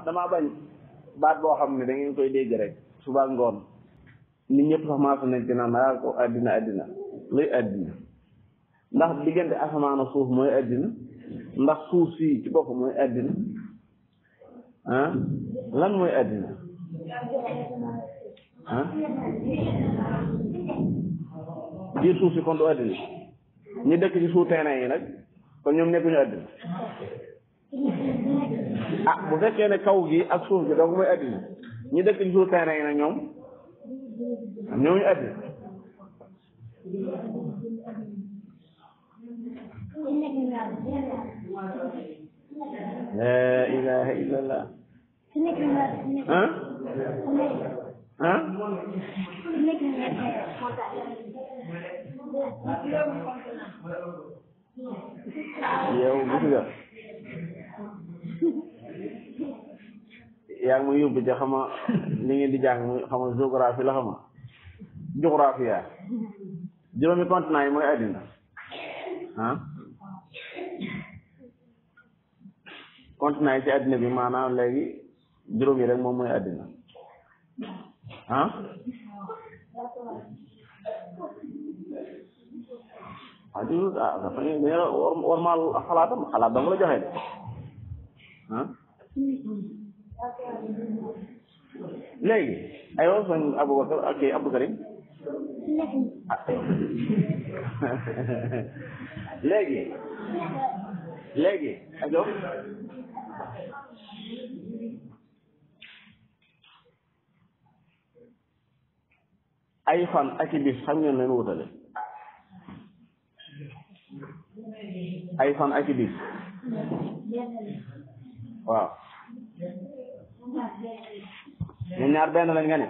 damaa bañ baat boo xam ne da ngeen koy dégg rek suba ngoon nit ñëpp sax maa fa nekk naan ko àddina luy àddina ndax diggante asamaan ak suuf mooy àddina ndax suuf si ci bopp mooy àddina ah lan mooy àddina ah biir suuf si kon du àddina ñi dëkk ci suuf terrain yi nag kon ñoom nekkuñu àddina ah bu fekkee ne kaw gi ak suuf gi donc mooy àddina ñi dëkk ci suuf terrain yi nag ñoom ñooñu àddina la ilaha illallah ah ah yow gis nga yaa ngi muy yóbbu ca xama li ngeen di jàng muy xama géographie la xama géographie juróomi continent yi mooy àddina ah continent yi ci àddina bi maanaam léegi juróom yi rek moom mooy àddina ah dafa ne war maal xalaatam xalaat dama la joxe de ah léegi aywa sëñ Aboubacar ak Abdou Karim léegi ajo ay fan ak i bis xam ngeen leen wutale ay fan ak i bis waaw ñun ñaar benn lañ nga ne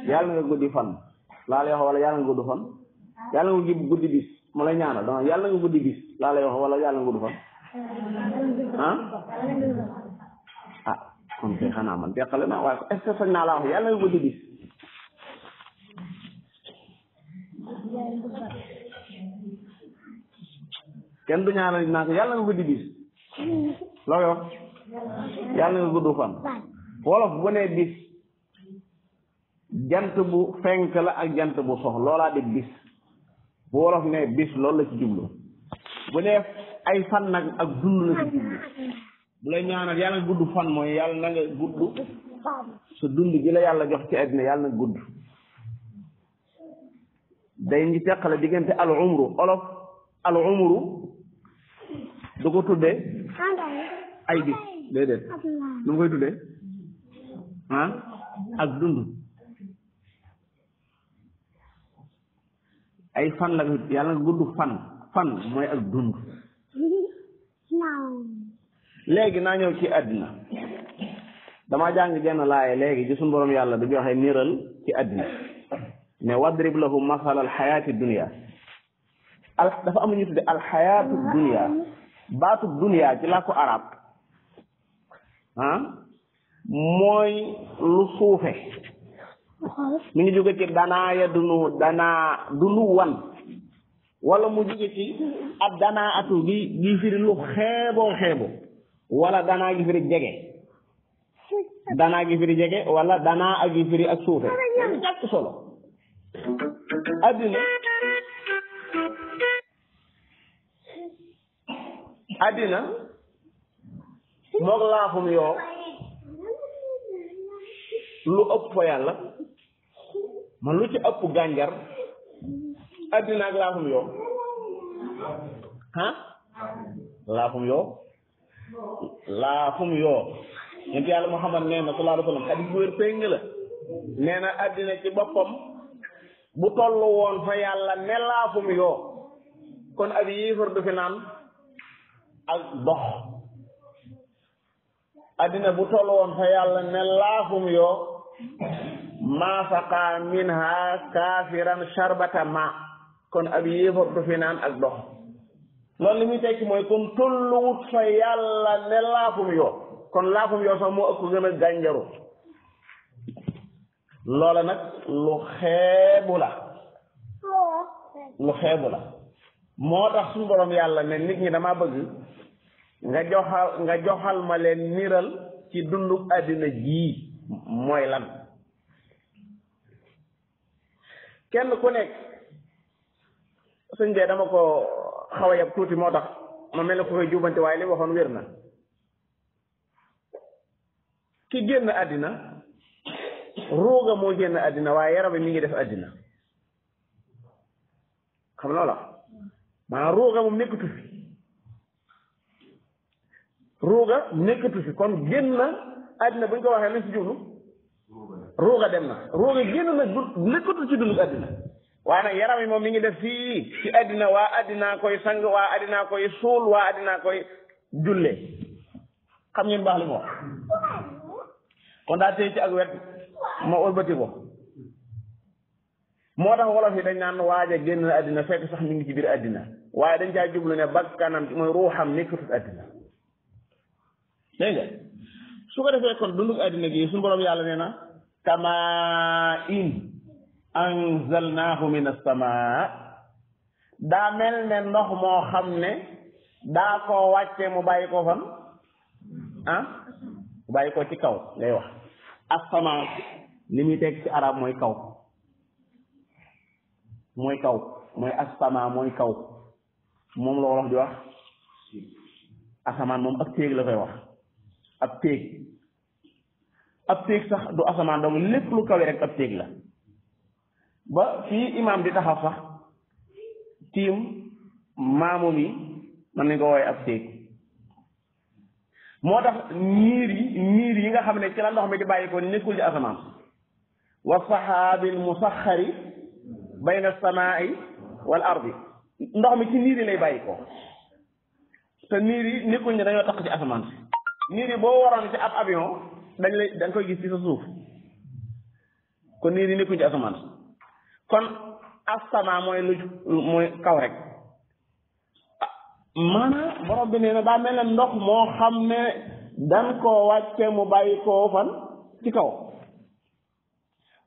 yàlla nga guddi fan laa lay wax wala yàlla nga gudd fan yàlla nga guddi bis mu lay ñaanal donc yàlla nga guddi bis laa lay wax wala yàlla nga gudd fan ah kon kay xanaa man teqale na waaye est-ce que sañ naa laa wax yàlla nga guddi bis kenn du ñaanal naa ko yàlla nga guddi bis loo wax yàlla nga gudd fan wolof bu ne bis jant bu fenk la ak jant bu sox loolaa di bis bu wolof ne bis loolu la ci jublu bu ne ay fan nag ak dund la ci jublu bu lay ñaanal yàlla nga gudd fan mooy yàlla na nga gudd sa dund gi la yàlla jox ci àddina yàlla na gudd day ngi teqale diggante al umru olof al umru du ko tudde ay bis déedéet lu mu koy tudde ah ak dund ay fan la yàlla nga gudd fan mooy ak dund léegi naa ñëw ci àddina dama jàng jenn laaye léegi ci suñu borom yàlla du joxe niral ci àddina ne wadrib lahum masal alxayaati dunia dafa am lu ñu tudde alxayaatu dunia baatu dunia ci làkku arab ah mooy lu suufe mi ngi jóge ci danaa ya dunu wan wala mu jóge ci ab danaa atu gi firi lu xeebo wala danaa gi firi jege danaa gi firi jege wala danaa ak gi firi ak suufe ñàkk solo addina moog laafum yoo lu ëpp fa yàlla man lu ci ëpp gànjar addina ak laafum yoo ah laafum yoo yent yàlla Muhammad nee na sallallahu alayhi wa sallam xadis bu wér péng la nee na addina ci boppam bu tollu woon fa yàlla ne laafum yoo kon ab yéefar du fi naan ak dox addina bu tollu woon fa yàlla ne laafum yoo maa saqa minha kaafiran sharbata ma kon ab yéefar du fi naan ak dox loolu li muy tekki mooy kon tolluwut fa yàlla ne laafum yoo kon laafum yoo sax moo ëpp gën a gànjaru loola nag lu xeebu la moo tax suñu borom yàlla ne nit ñi dama bëgg nga joxal ma leen niral ci dunduk àddina jii mooy lan. kenn ku nekk suñ dee dama ko xaw a yab tuuti moo tax ma mel ne ko koy jubante waaye li waxoon wér na. ki génn àddina ruuga moo génn àddina waaye yaram mi ngi def àddina xam loola maanaam ruuga moom nekkatu fi ruuga nekkatu fi kon génn na àddina bu ñu ko waxee lañ si jublu ruuga dem na ruuga génn na nekkatu ci dund àddina waaye nag yaram yi moom mi ngi def fii ci àddina waa àddinaa koy sang waa àddinaa koy suul waa àddinaa koy julle xam ngeen baax li mu wax kon daa tey ci ak wet ma ëlbati ko moo tax wolof yi dañ naan waaja génn àddina fekk sax mi ngi ci biir àddina waaye dañ caa jublu ne bakkanam mooy ruuxam nekkatut àddina dégg nga su ko defee kon dunduk àddina gi suñu borom yàlla nee na kama in anzalnaahu min as-samaa daa mel ne ndox moo xam ne daa koo wàcce mu bàyyi ko fan mu bàyyi ko ci kaw ngay wax as-samaa li muy teg ci arab mooy kaw mooy as-samaa mooy kaw moom la wolof di wax asamaan moom ak téeg la koy wax ab téeg sax du asamaan donc lépp lu kawe rek ab téeg la ba fii imaam di taxaw sax tiim maamu mi man nañ ko wooye ab téeg moo tax niir yi nga xam ne ci la ndox mi di bàyyi ko nekkul ci asamaan wa sahaabil musaxari bayna samaai wal ardi ndox mi ci niir yi lay bàyyi ko te niir yi nekkul ne dañoo tax ci asamaan niir yi boo waroon ci ab avion dañ koy gis ci sa suuf kon niir yi nekkul ci asamaan kon asamaa mooy kaw rek maanaam borom bi nee na daa mel ne ndox moo xam ne dan koo wàcce mu bàyyi koo fan ci kaw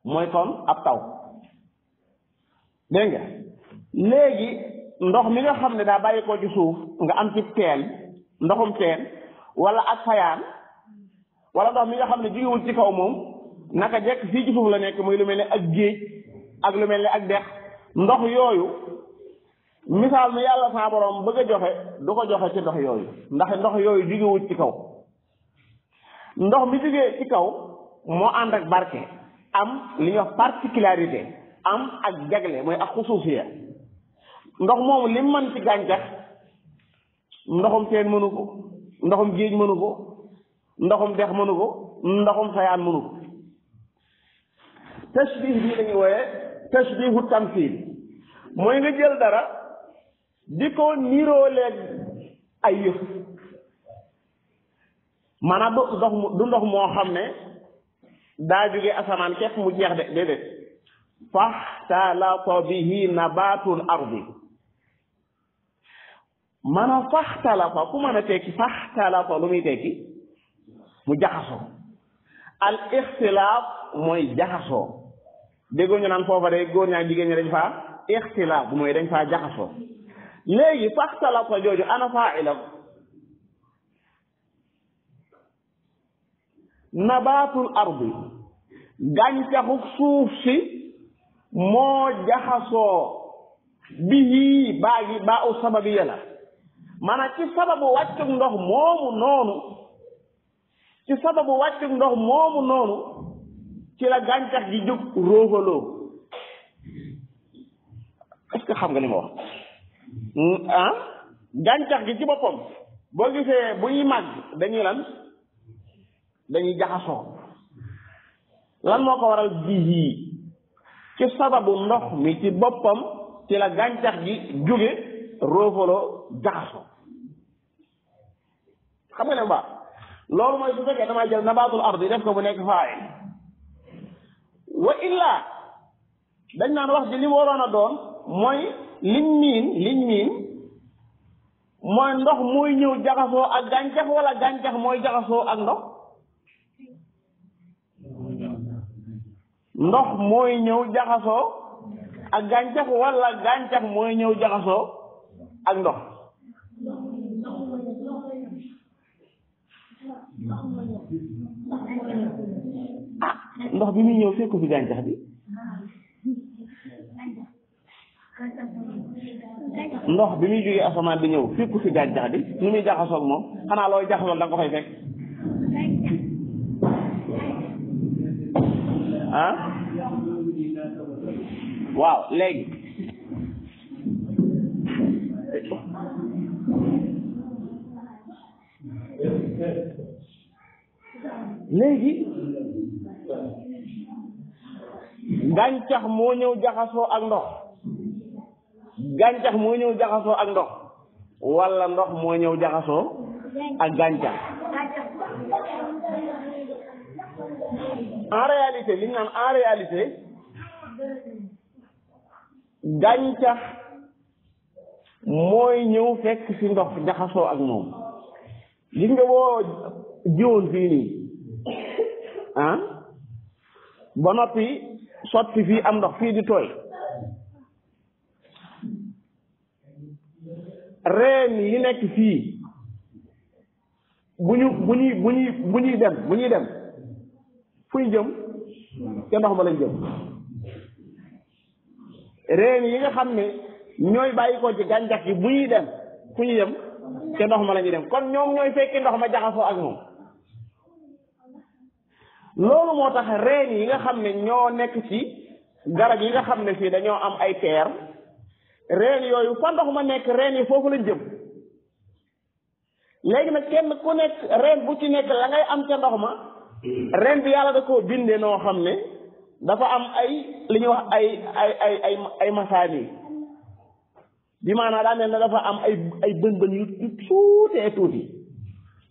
mooy kon ab taw dégg nga léegi ndox mi nga xam ne daa bàyyi koo ci suuf nga am ci teen ndoxum teen wala ak fayaan wala ndox mi nga xam ne jógewul ci kaw moom naka jekk fii ci suuf la nekk muy lu mel ne ak géej ak lu mel ne ak dex ndox yooyu misaal mi yàlla saa borom bëgg a joxe du ko joxe ci ndox yooyu ndax ndox yooyu jógewul ci kaw ndox mi jógee ci kaw moo ànd ak barke am li ñuy wax particularité am ak jagle mooy ak xusuusiya ndox moomu li mën ci gàncax ndoxum teen mënu ko ndoxum géej mënu ko ndoxum dex mënu ko ndoxum sayaan mënu ko tashbih bii dañuy wooye tashbihu tamsil mooy nga jël dara di ko nirooleeg ay yëf maanaam du ndox moo xam ne daa jóge asamaan képp mu jeex de déedéet faxtalata bihi nabatul ardi maanaam faxtalata ku mën a tekki faxtalata lu muy tekki mu jaxasoo al ixtilaaf mooy jaxasoo déggoo ñu naan foofa day góor ñaa jigéen ñi dañ faa ixtilaaf bu mooy dañ faa jaxasoo léegi faxtalata jooju ana faa'ila nabatul ardi gàncaxu suuf si moo jaxasoo bihi baa u sababi yàlla maanaam ci sababu wàccug ndox moomu noonu ci la gàncax gi jóg róogaloo est-ce que xam nga li ma wax gàncax gi ci boppam boo gisee bu ñuy màgg dañuy jaxasoo lan moo ko waral bihi ci sababu ndox mi ci boppam ci la gàncax gi jóge róofaloo jaxasoo xam nga ne baax loolu mooy su fekkee damay jël nabaatul ardi def ko bu nekk faa'il wa illaa dañ naan wax ji li mu waroon a doon mooy liñ miin mooy ndox mooy ñëw jaxasoo ak gàncax wala gàncax mooy jaxasoo ak ndox ndox mooy ñëw jaxasoo ak gàncax wala gàncax mooy ñëw jaxasoo ak ndox ah ndox bi muy ñëw fekku fi gàncax bi ndox bi muy jógee asamaan di ñëw fekku fi gàncax bi nu muy jaxasoo ak moom xanaa looy jaxasoo da nga ko fay fekk ah waaw léegi gàncax moo ñëw jaxasoo ak ndox gàncax moo ñëw jaxasoo ak ndox wala ndox moo ñëw jaxasoo ak gàncax en réalité li ñu naan en réalité gàncax mooy ñëw fekk ci ndox jaxasoo ak moom gis nga boo jiwoon fii nii ah ba noppi sotti fii am ndox fii di tooy reen yi nekk fii bu ñuy dem fuy jëm te ndox ma lañ jëm reen yi nga xam ne ñooy bàyyi ko ci gàncax gi bu ñuy dem fu ñu jëm te ndox ma la ñuy dem kon ñoom ñooy fekki ndox ma jaxasoo ak moom loolu moo tax reen yi nga xam ne ñoo nekk ci garab yi nga xam ne fii dañoo am ay peer reen yooyu fa ndox ma nekk reen yi foofu lañ jëm léegi nag kenn ku nekk reen bu ci nekk la ngay am ca ndox ma reen bi yàlla da koo bindee noo xam ne dafa am ay li ñuy wax ay masaani bi maanaam daa mel ne dafa am ay bën yu tuutee tuuti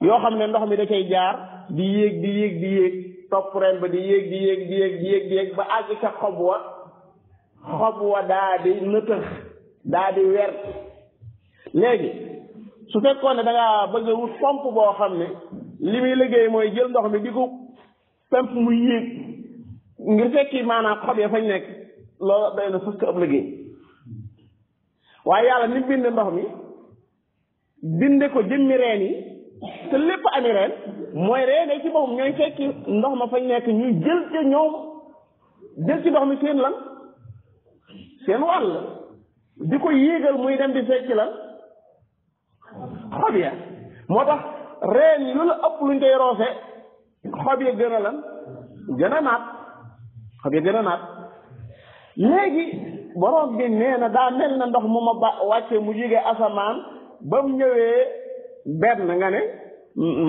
yoo xam ne ndox mi da cay jaar di yéeg topp reen ba di yéeg ba àgg ca xob wa daa di nëtëx daa di wert léegi su fekkoon ne da ngaa bëgg a wut pompe boo xam ne li muy liggéey mooy jël ndox mi di ko pemp muy yéeg ngir fekki maanaam xob ya fañ nekk loolu day na fëkk ab liggéey waaye yàlla ni bind ndox mi binde ko jëmmi reen yi te lépp ami reen mooy reen ci boppam ñooy fekki ndox ma fañ nekk ñuy jël ca ñoom jël ci ndox mi seen lan seen wàll di ko yéegal muy dem di fekki lan xob ya moo tax reen yi lu la ëpp luñ koy roose xob ya gën a lan gën a naat xob ya gën a naat léegi borom bi nee na daa mel na ndox mu ma wàcce mu jóge asamaan ba mu ñëwee benn nga ne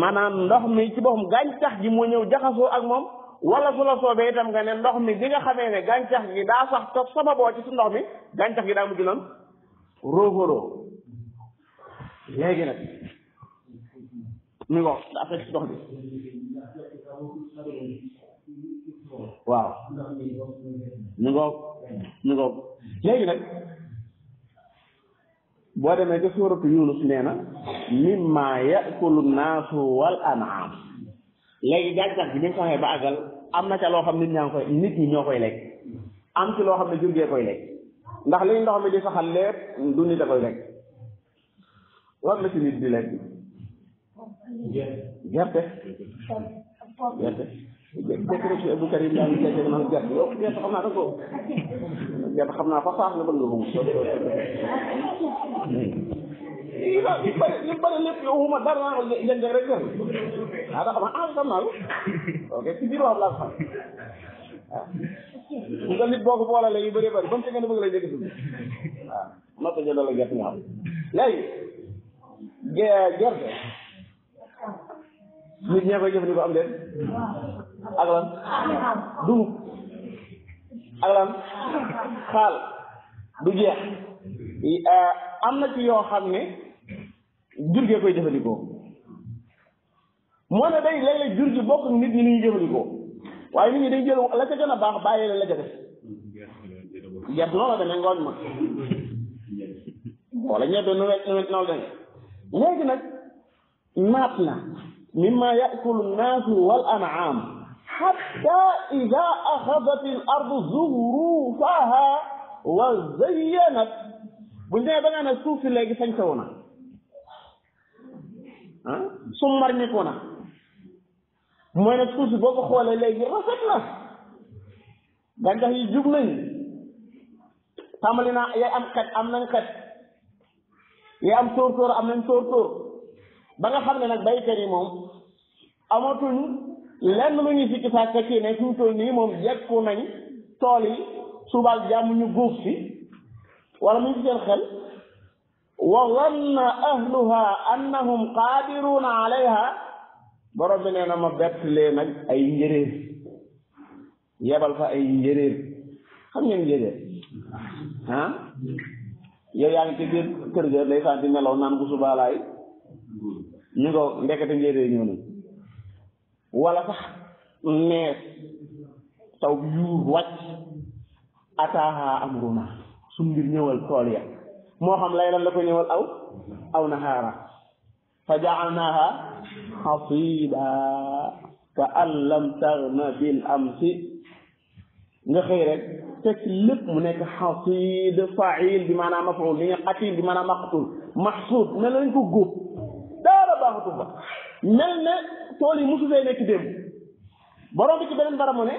maanaam ndox mi ci boppam gàncax gi moo ñëw jaxasoo ak moom wala su la soobee itam nga ne ndox mi bi nga xamee ne gàncax gi daa sax te sababoo ci su ndox mi gàncax gi daa mujj lan róofaroo léegi nag mi ngo daa fekk si ndox bi waaw mi ngo léegi nag boo demee ca suuratu Yunus nee na mimma yakulu naasu wal an'am léegi gàncax gi bi mu saxee ba àggal am na ca loo xam nit ñi ñoo koy lekk am ci loo xam ne jur gee koy lekk ndax liy ndox mi di saxal lépp du nit a koy lekk war na ci nit di lekk gerte jekk rek si Abdou Karim daa ngi gerte naan gerte yow gerte xam naa da ko gerte xam naa fa faax na bëgg nga ko li bëri lépp yow xuma dara naa ko jënd rek gerte da xam naa ko ok ci biir wax laa xam waaw bu nga nit boo ko boole léegi bëree bëri ba mu fekkee ne bëgg lay dégg dugg waaw notta jëndal la gerte nga xam léegi gerte nit ñee koy jëfandikoo am déet ak lan dugub ak lan xaal du jeex am na ci yoo xam ne jur gee koy jëfandikoo moo ne day léeg-léeg jur gi bokk nit ñi ni ñuy jëfandikoo waaye nit ñi day jël la ca gën a baax bàyyi la ca def gerte noonu la demee ngooñ ma wala ñebe nu noonu demee léegi nag naat na mimma yakulu naasu wal an'am hatta ida axadat al ardu zuxrufaha wa zayyanat bu ñu demee ba nga ne suuf si léegi sañ saw na summar ñiku na mooy nag suuf si boo ko xoolee léegi rafet na gàncax yi jug nañ tàmbali naa yay am xet am nañ xet yay am tóor-tóor am nañ tóor-tóor ba nga xam ne nag baykat yi moom amatuñ lenn lu ñuy sikki saa fekkee ne suñu tool nii moom jekku nañ tool yi subaak jàmm ñu góob si wala mu ngi ci seen xel wa zanna ahluha annahum qadiruna alayha borom bi nee na ma bett leen nag ay njëréer yebal fa ay njëréer xam ngeen njëréer ah yow yaa ngi ci biir kër ga day sant melaw naan bu subaalaay ñu ngo ndekete njëréer ñëw nañ wala sax nees taw bi yuur wàcc ataaha amruna su mbir ñëwal tool ya moo xam lay lan la ko ñëwal aw nahaara fa ja'alnaha hasida ka an lam taghna bil amsi nga xëy rek fekk lépp mu nekk hasid fa'il bi maanaam maf'ul li nga qatil bi maanaam maqtul mahsud mel nañ ko góob dara baaxatul ba mel ne tool yi musu fee nekk démb borom bi ci beneen bara mu ne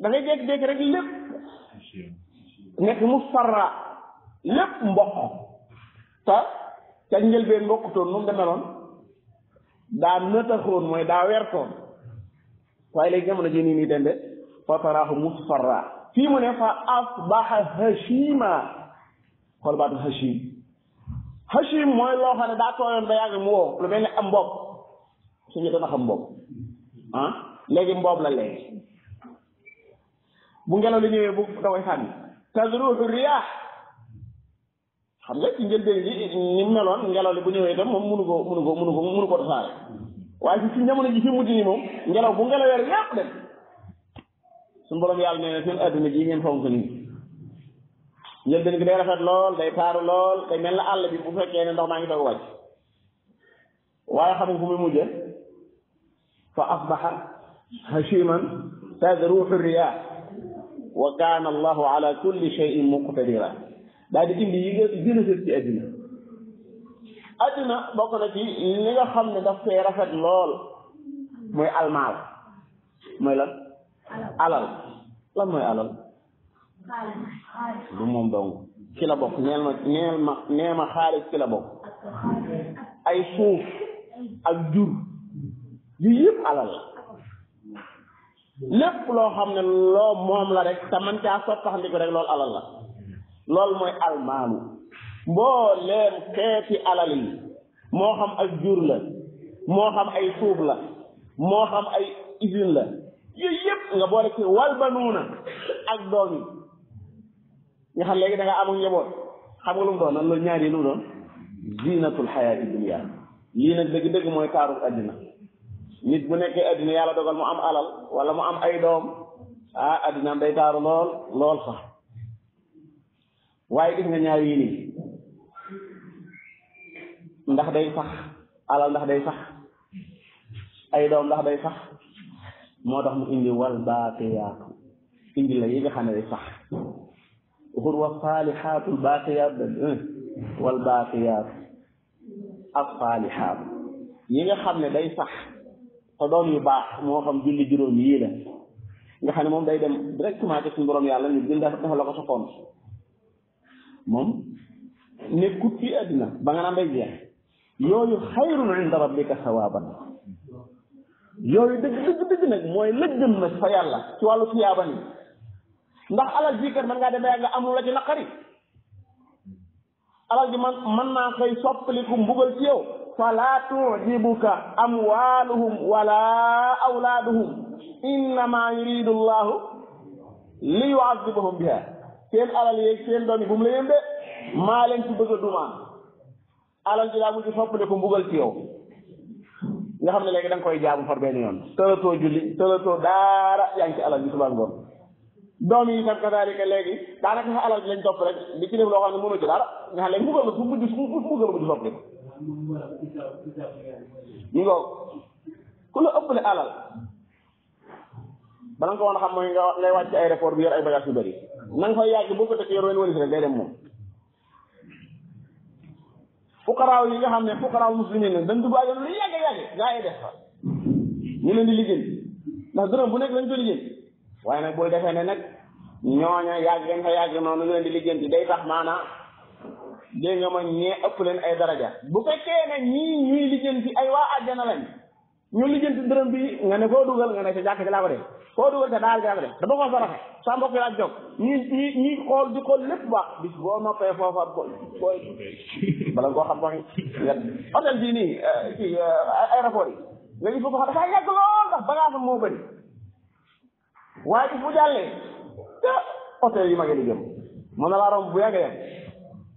da ngay jékki-jékki rek lépp nekk musfarra lépp mboq te ca njëlbeen mboqutoon nu mu demeloon daa nëtaxoon mooy daa wertoon waaye léegi jamono ji nii dende fa taraahu musfarra fii mu ne fa asbaha hashima xool baatu hashim mooy loo xam ne daa tooyoon ba yàgg mu woo lu mel ne am mbob suñu dana xam mbob ah léegi mbob la léegi bu ngelaw li ñëwee bu da koy sànni tazruhu riyah xam nga ci njëlbeen gi ni meloon ngelaw li bu ñëwee itam moom mënu ko tasaare waaye ci jamono ji fi mujj ni moom ngelaw bu ngelawee rek yàpp dem suñu borom yàlla nee na seen adduna ji ngeen fonk nii njëlbeen gi day rafet lool day taaru lool day mel na àll bi bu fekkee ne ndox maa ngi doog wàcc waaye xam nga fu muy mujjee fa asbaha hashiman tadruhu riyah wa kaana allahu ala kulli shay'in muqtadira daal di indi yi gën a sës ci adduna bokk na ci li nga xam ne daf fee rafet lool mooy almaal mooy lan alal lan mooy alal du moom dong ci la bokk neel ma xaalis ci la bokk ay suuf ak jur yu yëpp alal la lépp loo xam ne loo moom la rek te man caa sottaxandiku rek loolu alal la loolu mooy almaalu mbooleem xeeti alal yi moo xam ak jur la moo xam ay suuf la moo xam ay usine la yooyu yëpp nga boole ci walbanuuna ak doom yi nga xam léegi da nga amul njaboot xam nga lu mu doon nan loolu ñaari lu mu doon zinatul xayaati dunya lii nag dëgg-dëgg mooy taaru addina nit bu nekkee addina yàlla dogal mu am alal wala mu am ay doom ah addinaam day taaru lool sax waaye gis nga ñaar yii nii ndax day sax alal ndax day sax ay doom ndax day sax moo tax mu indi wal baaqiyaatu indi la yi nga xam ne day sax waxul wa saalihaatul baaqiyaat wal baaqiyaat as saalihaat yi nga xam ne day sax te doom yu baax moo xam julli juróom yii la nga xam ne moom day dem directement ci suñu borom yàlla ñu bind dafa la ko sa compte moom nekkut ci àddina ba nga naan day jeex yooyu xayrun inda rabbika sawaaban yooyu dëgg nag mooy lëggëm nag fa yàlla ci wàllu tiyaaba ni ndax alal ji kat man ngaa demee nga am lu la ci naqari alal ji man naa koy soppaliku mbugal ci yow fala tujibuka amwaluhum wala awlaaduhum innama yuridu llahu li yuazibahum biha seen alal yeeg seen doom yi bu mu la yëm de maa leen ci bëgg a dumaan alal ji daa mujj soppaliku mbugal ci yow nga xam ne léegi da nga koy jaamu far benn yoon tëlatoo julli tëlatoo daara yaa ngi ci alal ji suba ngoon doom yi tam kadaalika léegi daanaka sa alal ji lañ topp rek di ci def loo xam ne mënu ci dara nga xam léegi mbugal la fu mujj soppali ñu ngoo ku la ëppale alal bala nga ko woon a xam mooy ngay wàcc ci aéroport bi yor ay bagages yu bëri na nga fay yàgg boo ko teg yor wenn walis rek day dem moom fuqaraaw yi nga xam ne fuqaraaw muslimin dañ dugg àjjana lu yàgg gaa yi def fa ñu leen di liggéey ndax dërëm bu nekk lañ ko liggéey waaye nag booy defee ne nag ñooña yàgg gañ fa yàgg noonu ñu leen di liggéey day tax maanaam dégg nga ma ñee ëpp leen ay daraja bu fekkee ne ñii ñuy liggéey ay waa àjjana lañ ñu liggéey dërëm bi nga ne koo dugal nga ne ca jàkk ci laa ko def koo dugal ca daal laa ko def dama ko saraxe sa mbokk yi laa jóg ñi xool di xool lépp baax bis boo noppee foofa booy bala nga koo xam waxi hôtel bii nii ci aéroport yi nga gis foofu xam dafaa yàgg lool ndax bagage moo bëri waaye bis bu jàllee te hôtel yi ma ngi di jëm mën na laa romb bu yàgg yem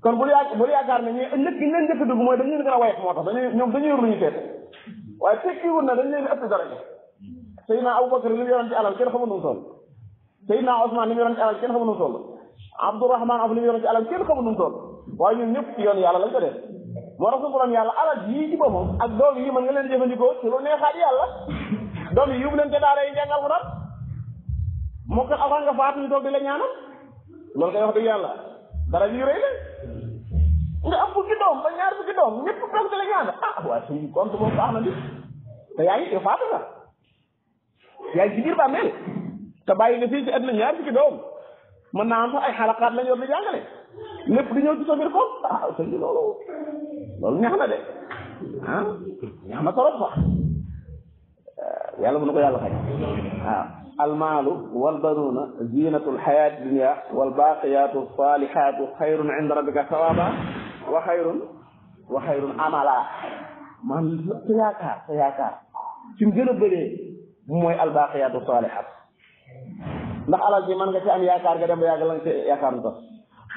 kon bul yaakaar ne ñu njëkk leen njëkk dugg mooy dañu leen gën a wayef moo tax ñoom dañu yor lu ñu seet waaye tekkiwul na dañ leen di ëpp daraja Seydina Aboubacar li mu yoroon ci alal kenn xamul nu mu toll Seydina Ousmane li mu yoroon ci alal kenn xamul nu mu toll Abdourahmane af li mu yoroon ci alal kenn xamul nu mu toll waaye ñun ñëpp ci yoon yàlla lañ ko def moo tax suñu borom yàlla alal yii ci boppam ak doom yi mën nga leen jëfandikoo ci lu neexaat yàlla doom yi yóbbu leen te daara yi jàngal ko daal moo ko avant nga faatu ñu toog di la ñaanal loolu koy wax dëgg yàlla dara ji rëy la nga am fukki doom ba ñaar fukki doom ñëpp toog di la ñaanal waaye suñu compte moom baax na di te yaa ngi faatu nga yaa ngi ci biir bàmmeel te bàyyi nga fii ci àddina ñaar fukki doom mën naa am sax ay xalaqaat lañ yor di jàngale lépp di ñëw ci sa biir compte sëñ bi loolu ñax na de ñax na trop sax yàlla mën na ko yàlla xëy almaalu walbanuuna zinatul xayaati dunia walbaqiyatu salihatu xayrun inda rabbika sawaba wa xayrun amala man sa yaakaar ci mu gën a bëree mooy albaqiyatu salihat ndax alal ji mën nga ci am yaakaar nga dem ba yàgg la nga ci yaakaar nu tas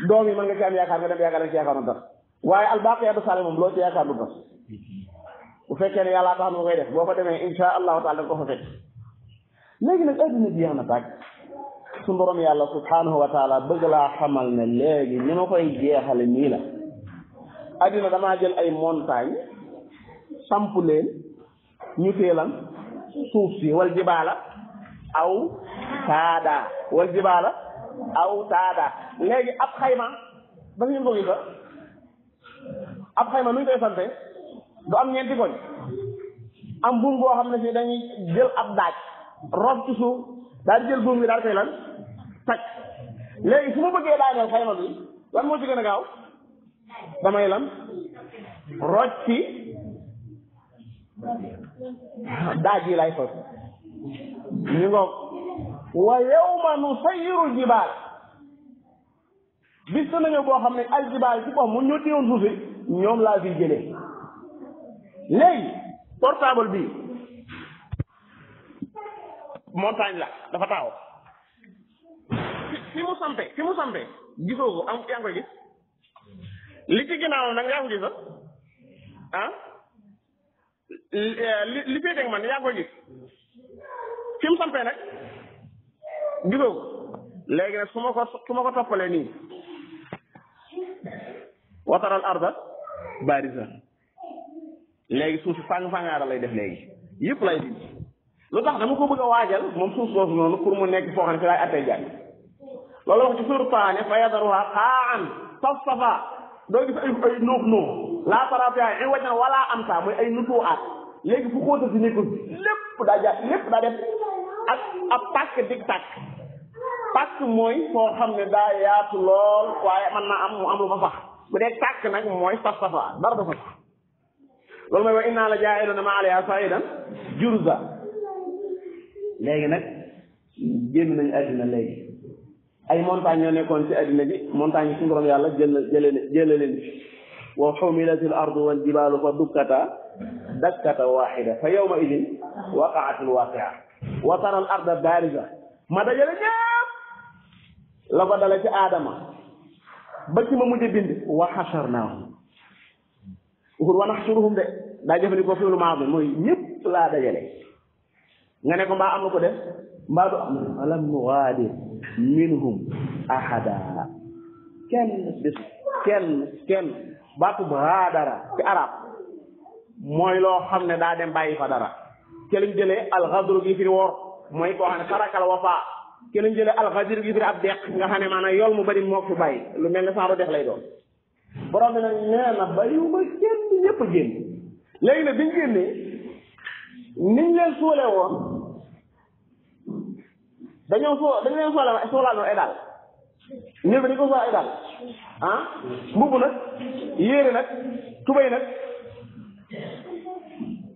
doom yi mën nga ci am yaakaar nga dem ba yàgg la nga ci yaakaar nu tas waaye albaqiyatu salih moom loo ci yaakaar nu tas bu fekkee ne yàlla tax na koy def boo fa demee insha allahu taala da nga ko fa fekk léegi nag adduna jeex na tàkk su borom yàlla subhanahu wa taala bëgg laa xamal ne léegi ni ma koy jeexale nii la adduna damaa jël ay montagne samp leen ñu teelan suuf si wal jibaala aw taada léegi ab xayma ba ngeen ko gis ab xayma nu ñu koy sante du am ñeenti koñ am buum boo xam ne fii dañuy jël ab daaj rob ci suuf daal di jël buum bi daal koy lan takk léegi su ma bëggee daaneel xayma bi lan moo ci gën a gaaw damay lan roj ci daaj yi lay sos ñu ngoog wa yawma nusayyiru jibaal bis na ñëw boo xam ne al jibaal ci boppam mu ñoo téyoon suuf si ñoom laa fi jëlee léegi portable bi montagne la dafa taxaw fi mu sampe gisoo ko am yaa ngi koy gis li ci ginnaaw nag yaa ngi ko gis li féete man yaa ngi koy gis fi mu sampe nag gisoo ko léegi nag su ma ko toppalee nii wataral arda barisa léegi suuf si fàng-fàngaara lay def léegi yëpp lay di lu tax dama ko bëgg a waajal moom suuf soosu noonu pour mu nekk foo xam ne fi laay attee jàng loolu wax ci suur paane fa yadaruha qaan safsafa doo gis ay nuux laa tara fiihaa iwajan wala amta mooy ay nutuwaat léegi fu xóota si nekkul lépp daa def ak ab pàkk dig tàkk pàkk mooy foo xam ne daa yaatu lool waaye mën naa am mu am lu fa sax bu dee tàkk nag mooy safsafa dara dafa sax loolu mooy wa innaa la jaa'iluuna maa alayhaa sa'iidan jurza léegi nag génn nañu àddina léegi ay montagne ñoo nekkoon ci àddina bi montagne yi suñu borom yàlla jële leen fi wa humilatil ardu wal jibaalu fa dukkata dakkata waahida fa yawma idin waqa'atil waaqi'a wa taral arda baariza ma dajale ñëpp la ko dale ci aadama ba ci ma mujj bind wa hasharnaahum waxul wa nahshuruhum de daa jëfandikoo fi'lu maadi mooy ñëpp laa dajale nga ne ko mbaa am na ko def mbaa du am alam nughaadir minhum ahada kenn baatu ghaadara ci arab mooy loo xam ne daa dem bàyyi fa dara ke lañ jëlee alxadru gi firi woor mooy koo xam ne tarakal wafa ke lañ jëlee alxadir gi firi ab deq nga xam ne maanaam yool mu bari moo fi bàyyi lu mel ne saaru dex lay doon borom bi nag nee na bàyyiwuma kenn ñëpp a génn léegi nag biñ génnee niñ leen suule woon dañ leen suulaal ay daal ñëw bi dañ ko suulaal ay daal ah mbubb nag yéere nag tubay nag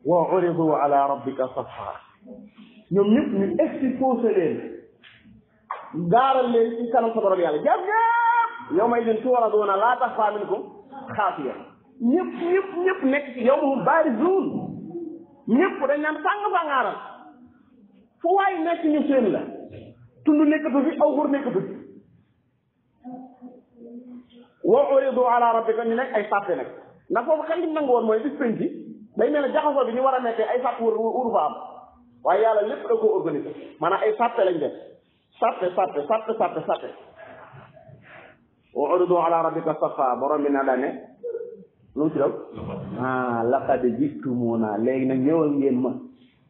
wa uridu ala rabbika safa ñoom ñëpp ñu exposé leen gaaral leen ci kanam sa borom yàlla jàpp ñëpp yow may leen tu'raduuna laa taxfaa minkum xaafiya ñëpp nekk ci yow moom baarizuun ñëpp dañ naan fàng-fàngaaral fu waay nekk ñu seen la tund nekkatu fi aw xur nekkatu fi wa uridu ala rabbika ñu nekk ay sàppe nag ndax foofu xel li nangu woon mooy bis penc day mel ne jaxasoo bi ñu war a nekkee ay sàpp wuru fa am waaye yàlla lépp da koo organisé maanaam ay sàppe lañ def sàppe wa uridu ala rabbika safa borom bi na daane lu ci daw laqad jitumuna léegi nag ñëwal ngeen ma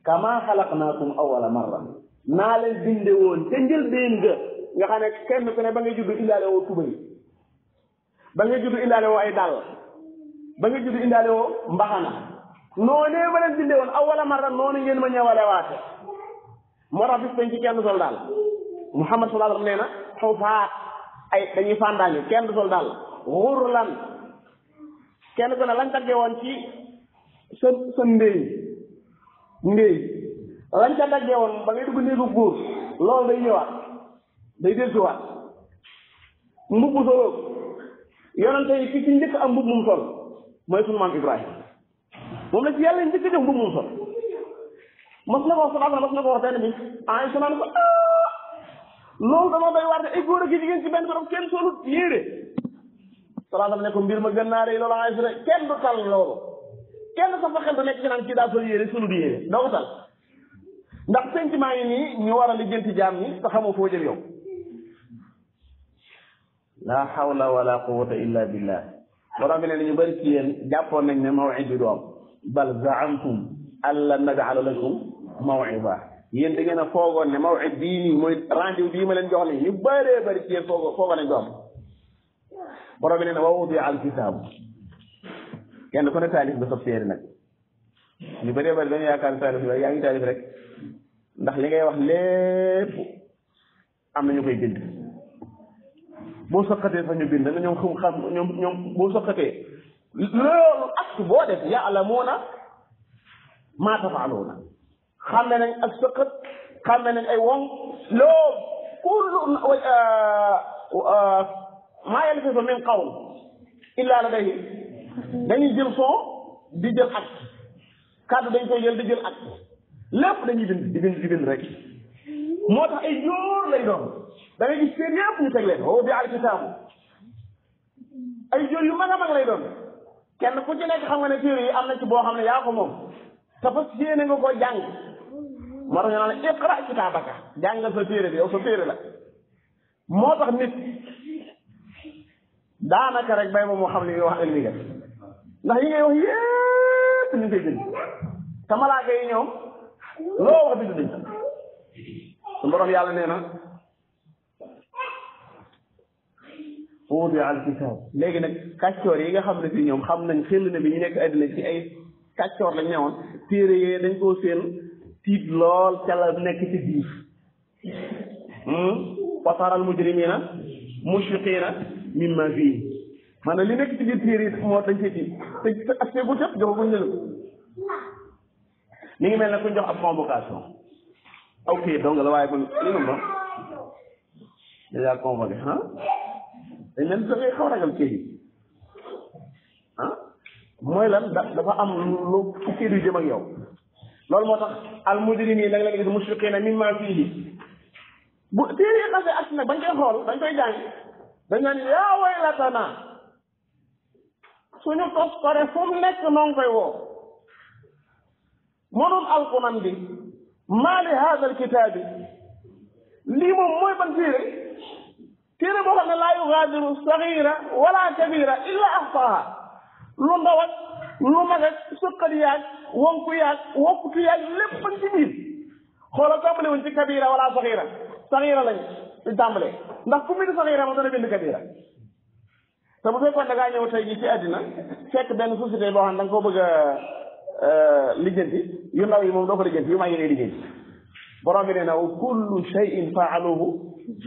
kama xalaqnaakum awwala marra naa leen binde woon te njëlbeen nga xam ne kenn ku ne ba ngay juddu indaale woo tubay ba ngay juddu indaale woo ay dàll ba ngay juddu indaale woo mbaxana noonee ma leen binde woon awwala marra noonu ngeen ma ñëwale waate moo tax bis bañ ci kenn sol daal Muhammad sallallahu alayhi wa sallam nee na xufaat ay dañuy fàndaañu kenn du sol daal xurlan kenn ku ne lañ taggee woon ci sa ndéy lañ ca daggee woon ba ngay dugg néegu góor loolu day ñëwaat day dellusiwaat mbubb solo yonente yi ki ci njëkk am mbubb mum sol mooy sunu maam Ibrahima moom la ci yàlla njëkk jox mbubb mum sol mas na ko wax benn bi ay su naan ko loolu dama doy waar ay góor ak jigéen ci benn borom kenn solut yéere sallallahu ne ko mbir ma gën naa rëy loolu ay su ne kenn du tal loolu kenn sa fa xel du nekk ci naan ci daa sol yéere solut yéere doo ko tal ndax sentiment yi nii ñu war a lijjanti jaam ñi te xamoo foo jëm yow la hawla wala quwwata illa billah borom bi ne ñu bëri ci yéen jàppoon nañ ne maw'id bi du am bal zaamtum alla naj'ala lakum maw'ida yéen da ngeen a foogoon ne maw'id bii nii mooy rendez-vous bii ma leen jox nii ñu bëree bëri ci yéen foogoon nañ du am borom bi ne wa wudi'a al-kitaab kenn ku ne taalif ba sab téere nag ñu bëree bëri dañu yaakaar taalif bi yaa ngi taalif rek ndax li ngay wax lépp am na ñu koy bind boo soqatee fa ñu bind na ñoom boo soqatee loolu acte boo def ya'lamuuna maa taf'aluuna xam ne nañ ak sëqat xam ne nañ ay woŋ loolu kullu maa yalfizu min qawl illaa ladayhi dañuy jël son di jël ak kàddu dañ koy jël di jël ak lépp dañuy di bind rek moo tax ay jóor lay doon da ngay gis seen yëpp ñu teg leen woo bi al kitaabu ay jóor yu mag a mag lay doon kenn ku ci nekk xam nga ne téere yi am na ci boo xam ne yaa ko moom te fas yéene nga ko jàng moo tax ñu naan la iqra kitaabaka jàngal sa téere bi yow sa téere la moo tax nit daanaka rek bay moom moo xam li ngay wax ak li nga ndax yi ngay wax yépp ñu koy bind te malaaka yi ñoom loo wax bind nañ su borom yàlla nee na wudi'a al-kitaab léegi nag kàccoor yi nga xam ne fii ñoom xam nañ xel ne bi ñu nekk àddina ci ay kàccoor lañ ñëwoon téere yee dañ koo seen tiit lool ca la nekk ci biir wa taral mujrimiina mushfiqiina mimmaa fiihi maanaam li nekk ci biir téere yi moo dañ see tiit te ak see bu jot joxaguñ leen mi ngi mel ne kuñ jox ab convocation aw kii dong la waaye kon li nga déjà convoqué dañ leen dafay xaw ragal kii yi mooy lan dafa am lu kii du jëm ak yow loolu moo tax al mujrimiin nag la nga gis mushfiqiina mimmaa fiihi bu téere yi xasee ak nag bañ koy xool dañ koy jàng dañ naan yaa waylatanaa suñu tos kore fu mu nekk noo ngi koy woo mënul alquran bi maa li haada alkitaabi lii moom mooy ban téere boo xam ne laa yugaadiru saxiira wala kabira illa ahsaaha lu ndaw ak lu mag ak sëqat yaag wonku yaag wokkutu yaag lépp bañ ci biir xoolal tàmbale wuñ ci kabira wala saxiira lañ di tàmbale ndax ku bind saxiira moom dana bind kabira te bu fekkoon da ngaa ñëw tey jii ci àddina fekk benn société boo xam ne da nga ko bëgg a lijjanti yu ndaw yi moom doo ko lijjanti yu mag yi ngay lijjanti borom bi nee na wa kullu shay'in fa'aluhu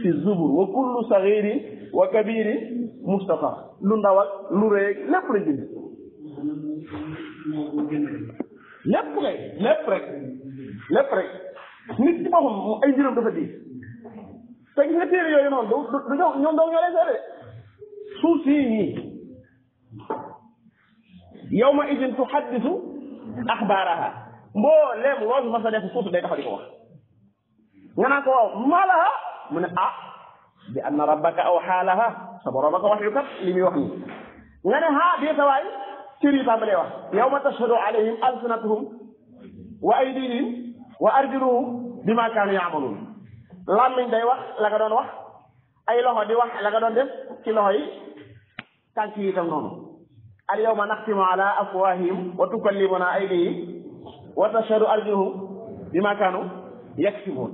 fi zubur wa kullu saghirin wa kabirin mustafar lu ndaw ak lu rëy lépp la bind lépp rek nit ci boppam ay mbiram dafa diis te gis nga téere yooyu noonu du ñoom doo ñoo leen seede suuf sii ñii yawma idin tuhaddisu axbaaraha mbooleem loolu ma sa def suuf day taxaw di ko wax nga naan ko waaw malaha mu ne bi anna rabbaka awhaa laha sa borom a ko wax yu kat li muy wax nii nga ne bii sa waay cër yi tàmbalee wax yawma tashhadu alayhim alsinatuhum wa aydihim wa arjuluhum bima kaanu yaamaluun làmmiñ day wax la nga doon wax ay loxo di wax la nga doon def ci loxo yi tànk yi itam noonu al yawma naxtimu ala afwahihim wa tukallimuna aydihim wa tashhadu arjuluhum bima kaanu yaksibuun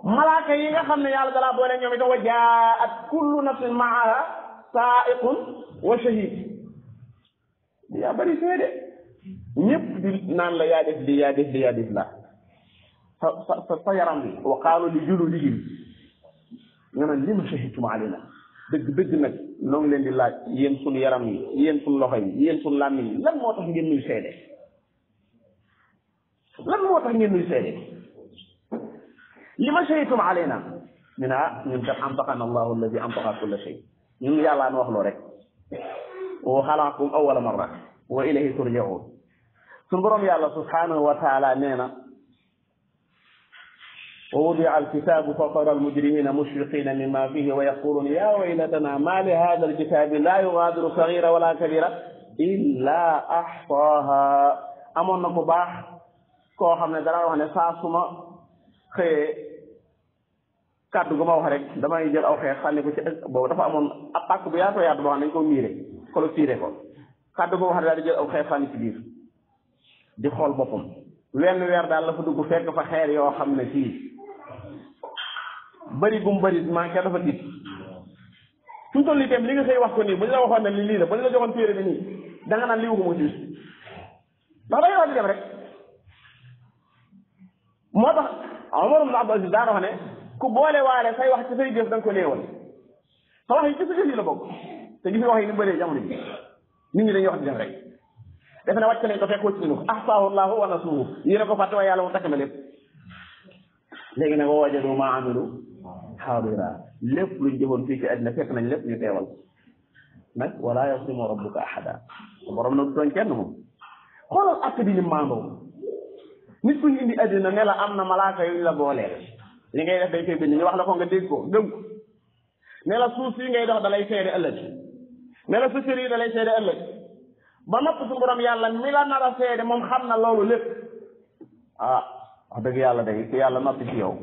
malaaka yi nga xam ne yàlla dalaa boole ñoom itam wa jaat kullu nafsin maaha saa'iqun wa shahid yaa bëri seede ñëpp di naan la yaa def di yaa def di yaa def la sa yaram bi wa qaalu li juludihim nga naan lima shahidtum alayna dëgg nag noo ngi leen di laaj yéen suñu yaram yi yéen suñu loxo yi yéen suñu làmmiñ yi lan moo tax ngeen nuy seede lima shahidtum alayna ñu ne ñun kat antaqana allahu alladi antaqa kulla shay ñun yàllaa nu wax loo rek wa xalaqakum awwala marra wa ilayhi turjaun suñu borom yàlla subhanahu wa taala nee na wa wudia alkitabu fa tara almujrimina mushfiqina mimma fihi wa yaquluna ya waylatana ma li hada alkitabi la yugadiru sagira wala kabira illa ahsaha amoon na ku baax koo xam ne dara wax ne saa suma xëyee kàddu gu ma wax rek damay jël aw xeex sànni ko ci boobu dafa amoon ab pàkk bu yaatoo yaatu boo xam ne dañ ko miire clôturé ko kàddu gu ma wax ne daal di jël aw xeex sànni ci biir di xool boppam wenn weer daal la fa dugg fekk fa xeer yoo xam ne fii bëri gum bëri manqué dafa dit suñu toll itam li nga xëy wax ko nii bu ñu la waxoon ne lii la bu ñu la joxoon téere bi nii da nga naan lii ko mu ci ndax da ngay wax di dem rek moo tax Umar ibn Abdul Aziz daan wax ne ku boole waale say wax ci say jëf da nga ko néewal sa wax yi ci sa jëf yi la bokk te gis nga wax yi ni bëree jamono ji nit ñi dañuy wax di dem rek defe ne wàcc nañ ko fekk wàcc nañu ko ahsaahu Allahu wa nasuuhu yéen a ko fàtte waaye yàlla mu takk na lépp léegi nag wa wajadu ma amilu xaadira lépp luñ jëfoon fii ci àddina fekk nañ lépp ñu teewal nag wala yaslimu rabbuka ahada borom nag du tooñ kenn moom xoolal att bi ni maandoo nit ku ñu indi àddina ne la am na malaaka yu ñu la booleel li ngay def day koy bind ñu wax la ko nga dégg ko gëm ko ne la suuf si ngay dox da lay seede ëllëg ne la sa cër yi da lay seede ëllëg ba nopp su borom yàlla mi la nar a seede moom xam na loolu lépp wax dëgg yàlla day ku yàlla noppi ci yow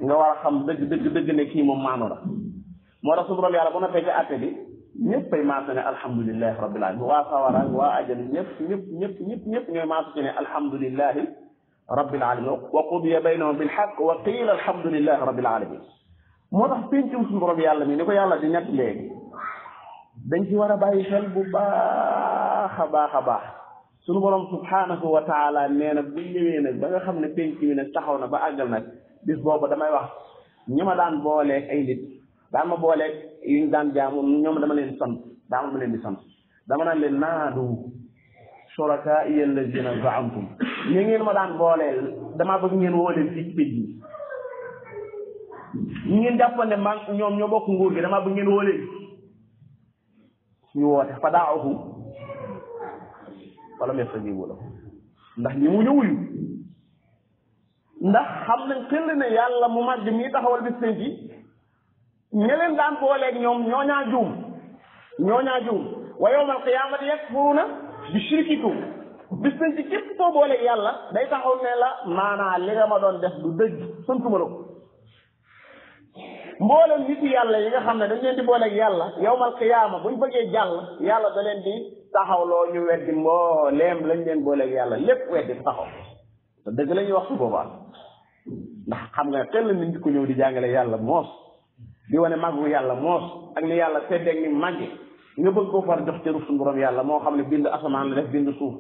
nga war a xam dëgg ne kii moom maanu la moo tax su borom yàlla bu noppee ci àtte bi ñëpp ay maasa ne alhamdulilahi rabbil alamin waa sawara waa ajal ñëpp ñooy maasa ci ne alhamdulilahi rabbil alamin wa qudiya baynahum bil haqq wa qiila alhamdulilahi rabbil alamin moo tax péncum suñu borom yàlla mi ni ko yàlla di ñett léegi dañ ci war a bàyyi xel bu baax a baax suñu borom subhanahu wa taala nee na bu ñëwee nag ba nga xam ne pénc mi nag taxaw na ba àggal nag bis boobu damay wax ñi ma daan booleeg ay nit daan ma booleeg yuñ daan jaamu ñoom dama leen sant dama naan leen naadu shurakaaiya allazina zaamtum ñi ngeen ma daan booleel damaa bëgg ngeen woo leen fii ci pénc mi ñi ngeen jàppoon ne man ñoom ñoo bokk nguur gi damaa bëgg ngeen woo leen ñu woote fa daa'uhum falam yastajiibu lahu ndax ñi mu ñëwuyu ndax xam nañ xel ne yàlla mu màgg mii taxawal bis penc yi ña leen daan booleeg ñoom ñooñaa juum wa yawmal qiyaamati yakfuruuna bi shirkikum bis penc képp koo booleeg yàlla day taxaw ne la maanaa li nga ma doon def du dëgg santuma la ko mboolem nit yàlla yi nga xam ne dañ leen di booleeg yàlla yawmal qiyaama buñ bëggee jàll yàlla da leen di taxawloo ñu weddi mbooleem lañ leen booleeg yàlla lépp weddi taxaw te dëgg la ñuy wax su boobaa ndax xam nga xel nit ñi ko ñëw di jàngale yàlla moos di wane màggu yàlla moos ak ni yàlla seddeeg ni màgge nga bëgg koo far jox cëru suñu borom yàlla moo xam ne bind asamaan la def bind suuf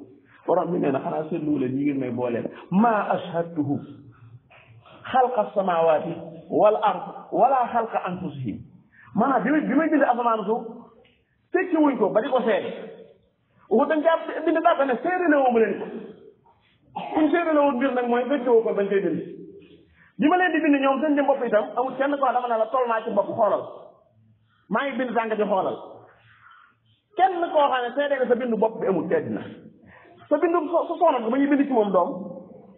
borom bi nee na xanaa seetlu leen ñi ngeen may booleel maa ashhadtuhum xalqa samawati wal ard wala xalqa anfusihim maanaam bi may bind asamaan suuf tekki wuñ ko ba di ko seede waxu dañ caa bind daa ko ne seede na woo ma leen ko kuñ seede la woon mbir nag mooy fekki woo ko bañ koy bind bi ma leen di bind ñoom seen jëm bopp itam amul kenn ko dama ne la toll naa ci bopp xoolal maa ngi bind sànq di xoolal kenn koo xam ne seede nga sa bindu bopp bi amul tedd na sa bindu sa soxna ba ñuy bind ci moom doom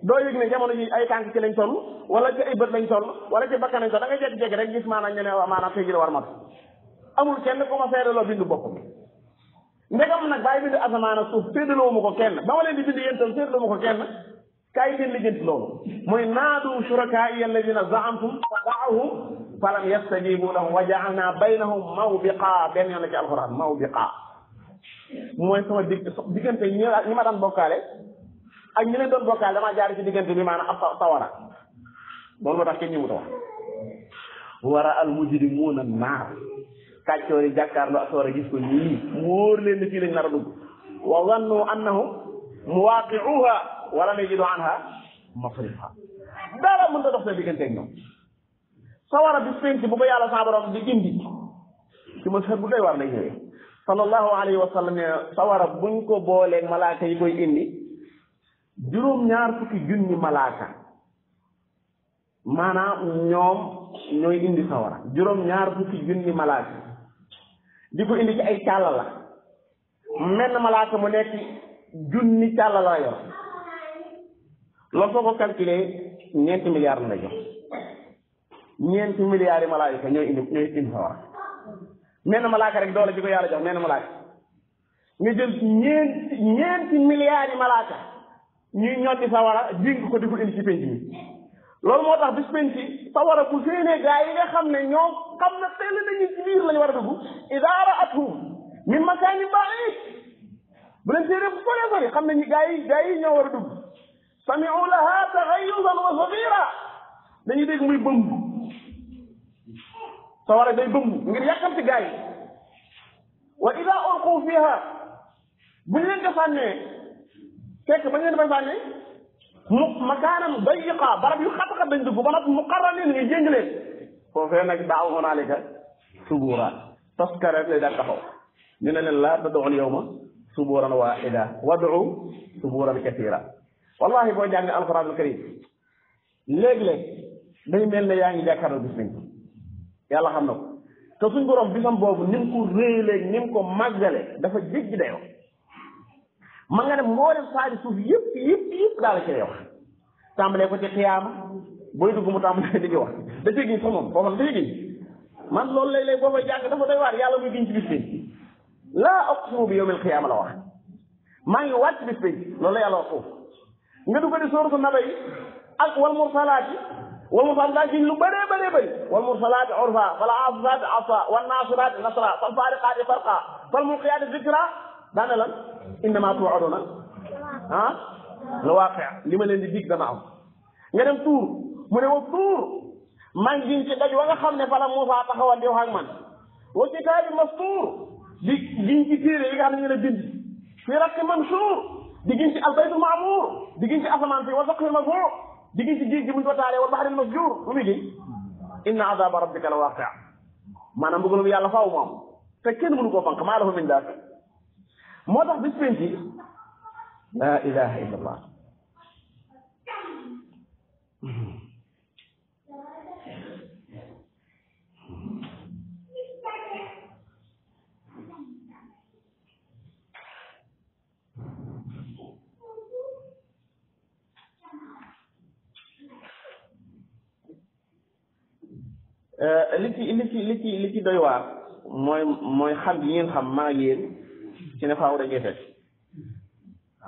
doo yëg ne jamono ji ay tànk ci lañ toll wala ci ay bët lañ toll wala ci bakkan lañ toll da ngay jékki-jékki rek gis maanaam ñu ne maanaam tey jii la war mat amul kenn ku ma seedaloo bindu bopp bi ndegam nag bàyyi bind asamaan ak suuf séddaloo ma ko kenn ba ma leen di bind yéen tam séddaloo ma ko kenn kaay ngeen lijjanti loolu muy naadu shurakaai alladina zaamtum fa daahum falam yastajibu lahum wa jaalna baynahum mawbiqa benn yoon la ci alquran mawbiqa mooy sama diggante ñi ma daan bokkaale ak ñi leen doon bokkaale damaa jaar ci diggante bi maanaam ab sawara loolu moo tax kenn ñu mu ta wax wara al mujrimuuna naar kàccoor yi jàkkaarloo ak sawara gis ko nii mu wóor leen ne fii lañ nar a dugg wa zannu annahum muwaqiuha walam yajidu anha masrifa dara mën ta dox seen digganteeg ñoom sawara bi penc bu ko yàlla saa borom di indi ci ma bu doy war lay ñëwee sallallahu alayhi wa sallam ne sawara buñ ko booleeg malaaka yi koy indi juróom-ñaar fukki junni malaaka maanaam ñoom ñooy indi sawara juróom-ñaar fukki junni malaaka di ko indi ci ay càlla la menn malaaka mu nekk junni càlla la yor loolu soo ko calculé ñeenti milliards la lay jox ñeenti milliards yi malaaka ñooy indi sawara menn malaaka rek doole ji ko yàlla jox menn malaaka nga jël ñeenti milliards yi malaaka ñuy ñotti sawara jing ko di ko indi ci penc mi loolu moo tax bis penc sawara bu séenee gaa yi nga xam ne ñoo xam ne teel nañu ci biir lañu war a dugg idaa ra'athum min makaanin ba'iid bu leen séenee bu sore sori xam ne gaa yi ñoo war a dugg sami'u lahaa taghayyuzan wa zafiira dañuy dégg muy bëmb sawara day bëmb ngir yàkkamti gaa yi wa idaa ulquu fiihaa bu ñu leen ko sànnee fekk ba ngeen dafay sànni makaanan dayiqa barab yu xat-xat dañ dugg ba nag muqarraniin nga jéng leen foofee nag daaw hunaalika subuura taskare lay daal taxaw ñu ne leen laa tad'u al-yawma subuuran waahida wad'u subuuran kasiira wallahi boo jàng alquranul karim léeg-léeg day mel ne yaa ngi jàkkaarloo bis nañ yàlla xam na ko te suñ borom bisam boobu ni mu ko réeléeg ni mu ko màggale dafa jéggi dayoo ma nga ne mboolem saari suuf yëpp daal la ci wax tàmbalee ko ci xiyaama booy dugg mu tàmbalee di wax da cee giñ sax moom foofu da cee giñ man loolu lay boo fay jàng dafa doy waar yàlla muy giñ ci bis bi laa aqsimu bi yawmil xiyaama la wax maa ngi wàcc bis bi loolu la yàlla wax foofu nga dugg di sooratu naba yi ak wal mursalaati daa giñ lu bëree bëri wal mursalaati urfa fal aafisaati afa wan naasiraati nasra fal faariqaati farqa fal mulqiyaati zikra daane lan innama tuu'aduuna la waaqi' li ma leen di dig dama am nga dem tuur mu ne wa tuur maa ngi giñ ci daj wa nga xam ne fa la Muusaa taxawoon di wax ak man wa kitaabin mastuur di giñ ci téere yi nga xam ne ñu ne bind fi raqqin manshuur di giñ ci albaytul ma'muur di giñ ci asamaan fi wa saqfil marfuuc di giñ ci géej gi buñ ko taalee wal bahril masjuur lu muy giñ inna azaaba rabbika la waaqi' maanaam bëggalum yàlla faaw mu am te kenn mënu koo fanq maa lahu min daafi moo tax bis penci laa ilaha illa allah li ci doy waar mooy xam gi ngeen xam maa ngi yéen ci ne faaw dañuy fekk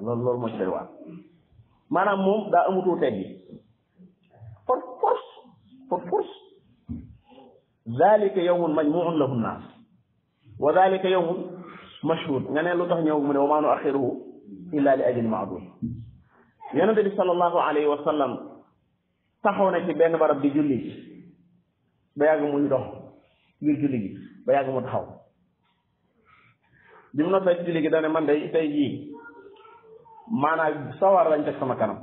loolu moo ci doy waar maanaam moom daa amutoo teggi for force zalika yawmun majmu'un lahu nnaas wa zalika yawmun mashhud nga ne lu tax ñëw mu ne wa maa nu'axiruhu illa li ajalin ma'dud yonente bi sallallahu alayhi wa sallam taxaw na ci benn barab di julli ba yàgg muy dox ngir julli gi ba yàgg mu taxaw bi mu noppee ci julli gi dane man day tey jii maanaam sawar lañ teg sama kanam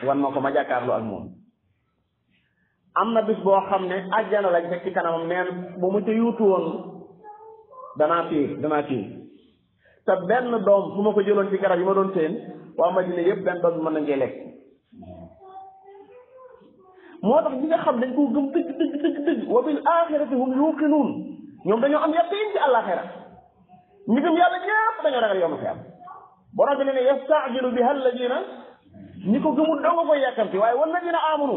wan ma ko ma jàkkaarloo ak moom am na bis boo xam ne àjjana lañ teg ci kanamam neen bu mu ca yuutu woon danaa tiir te benn doom su ma ko jëloon ci garab yi ma doon seen waa Madina yëpp benn doom bi mën nañ cee lekk moo tax ñi nga xam dañ koo gëm dëgg wa bil axirati hum yuqinuun ñoom dañoo am yaqiin ci àllaaxira ñi gëm yàlla ñëpp dañoo ragal yawmal qiyaama borom bi ne yasta'jilu biha alladina ñi ko gëmul doo nga koy yàkkamti waaye walladina amanu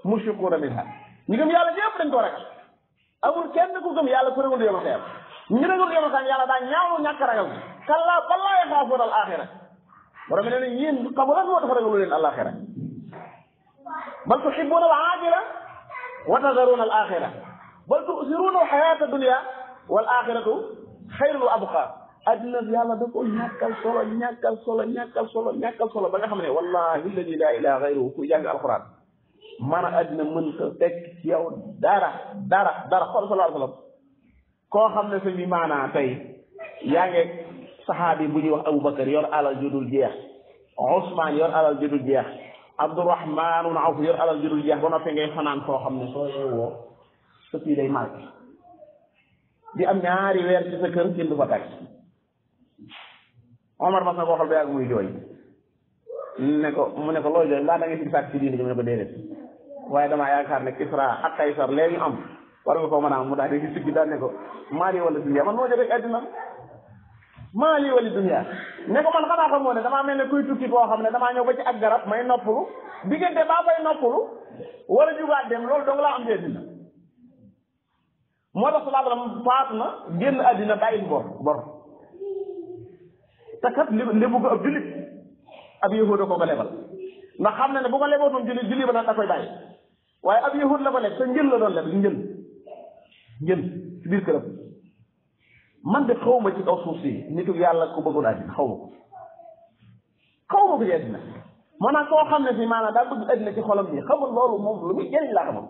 mushfiquuna minha ñi gëm yàlla ñëpp dañ ko ragal amul kenn ku gëm yàlla ku ragal yawmal qiyaama ñi ragal yawmal qiyaama yàlla daa ñaaw ñàkk ragal kallaa bal laa yaxaafuuna al axira borom bi ne yéen xamu lan moo tax ragalu leen àllaaxira bal tuhibbuuna al aajila wa tadaruuna al axira bal tu'siruuna al xayaata dunya wal axiratu xayrun wa abqaa addina yàlla da ko ñàkkal solo ba nga xam ne wallahi alladi laa ilaaha gayruhu ku jàng alquran man a addina mën ta fekk ci yow dara xool sallallahu alayhi wa sallam koo xam ne sëñ bi maanaa tey yaa ngi saxaabi bu ñuy wax Aboubacar yor alal judul jeex Ousmane yor alal judul jeex Abdourahman ibn Awf yor alal judul jeex ba noppi ngay fanaan foo xam ne soo yeewoo sa fii day màgg di am ñaari weer ci sa kër kenn du fa tag Omar mas na koo xal ba yàgg muy jooy mu ne ko looy jooy mbaa da nga si sàkk ci diine ji mu ne ko déedéet waaye damaa yaakaar ne Kisra ak Kaysar léegi am war nga koo mën a am mu daal di siggi daal ne ko maali wala dunya man moo jëlee àddina maali wala dunya ne ko man xanaa xamoo ne damaa mel ne kuy tukki koo xam ne damaa ñëw ba ci ak garab may noppalu diggante baa fay noppalu wala jugaat dem loolu dong laa am ci àddina moo tax sallallahu alayhi wa sallam faatu na génn àddina bàyyi bor te kat lébu ko ab jullit ab yahud ko lebal ndax xam na ne bu ko lebootoon jullit ba nag da koy bàyyi waaye ab yahud la ko leb te njël la doon leb njël ci biir këram man de xaw ma ci kaw suuf si nitu yàlla ku bëggul àddina xaw ma ko ci àddina maanaam koo xam ne si maanaam daa bëgg àddina ci xolam bi xamul loolu moom lu muy jëriñ laa xamul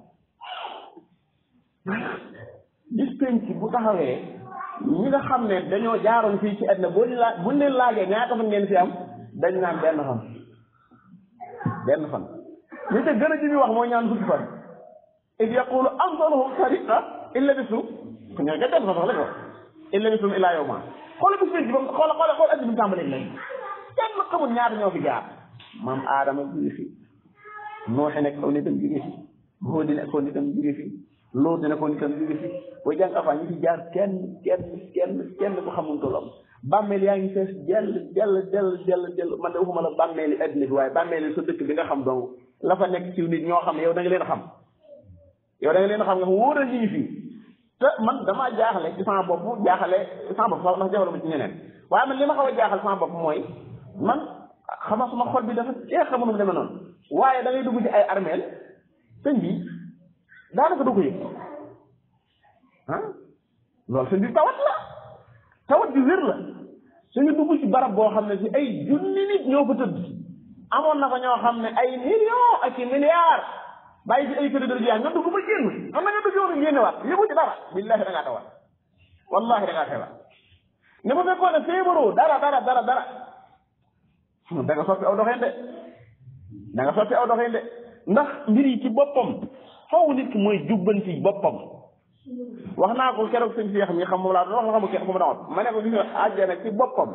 bis penc bu taxawee ñi nga xam ne dañoo jaaroon fii ci àddina buñ leen laajee ñaata fan ngeen fi am dañ naan benn fan li te gën a ji bi wax mooy ñaan fukki fan id yaqulu amsaluhum tariqa illa bisu ñoo nga benn fan sax la wax illa bisum ila yawma xool bis penc ba xool addi bi tàmbalee lañ kenn xamul ñaata ñoo fi jaar maam aadama jóge fi nooxe nekk aw nitam jóge fi Hóodi nekk aw nitam jóge fi Lóot nekk aw nitam jóge fi booy jàng afaan ñi fi jaar kenn ko xamul tollam bàmmeel yaa ngi fees dell man de waxuma la bàmmeeli addina bi waaye bàmmeeli sa dëkk bi nga xam donc la fa nekk ci nit ñoo xam ne yow da nga leen a xam nga xam wóoral ñi fii te man damaa jaaxle ci sama bopp jaaxle sama bopp ndax jaxalo ma ci ñeneen waaye man li ma xaw a jaaxal sama bopp mooy man xama suma xol bi dafa xamu nu deme noonu waaye da ngay dugg ci ay armeel sëñ bi daanaka du ko yëg loolu sëñ bi tawat bi wér la suñu dugg ci barab boo xam ne si ay junni nit ñoo fa tëdd amoon na fa ñoo xam ne ay millions ak i milliards bàyyi ci ay crédit ji nga dugg ba génn man na nga dugg yoonu génnewaat yëgu ci dara billahi da ngaa tawat wallahi da ngaa xewa ne ma fekkoon ne feebaroo dara da nga soppi aw doxin de ndax mbir yi ci boppam faw nit ki mooy jubbanti boppam wax naa ko keroog sëñ si xam ñi xam moom laa doon wax la xamu kenn fu mu doon ma ne ko gis nga àjjana ci boppam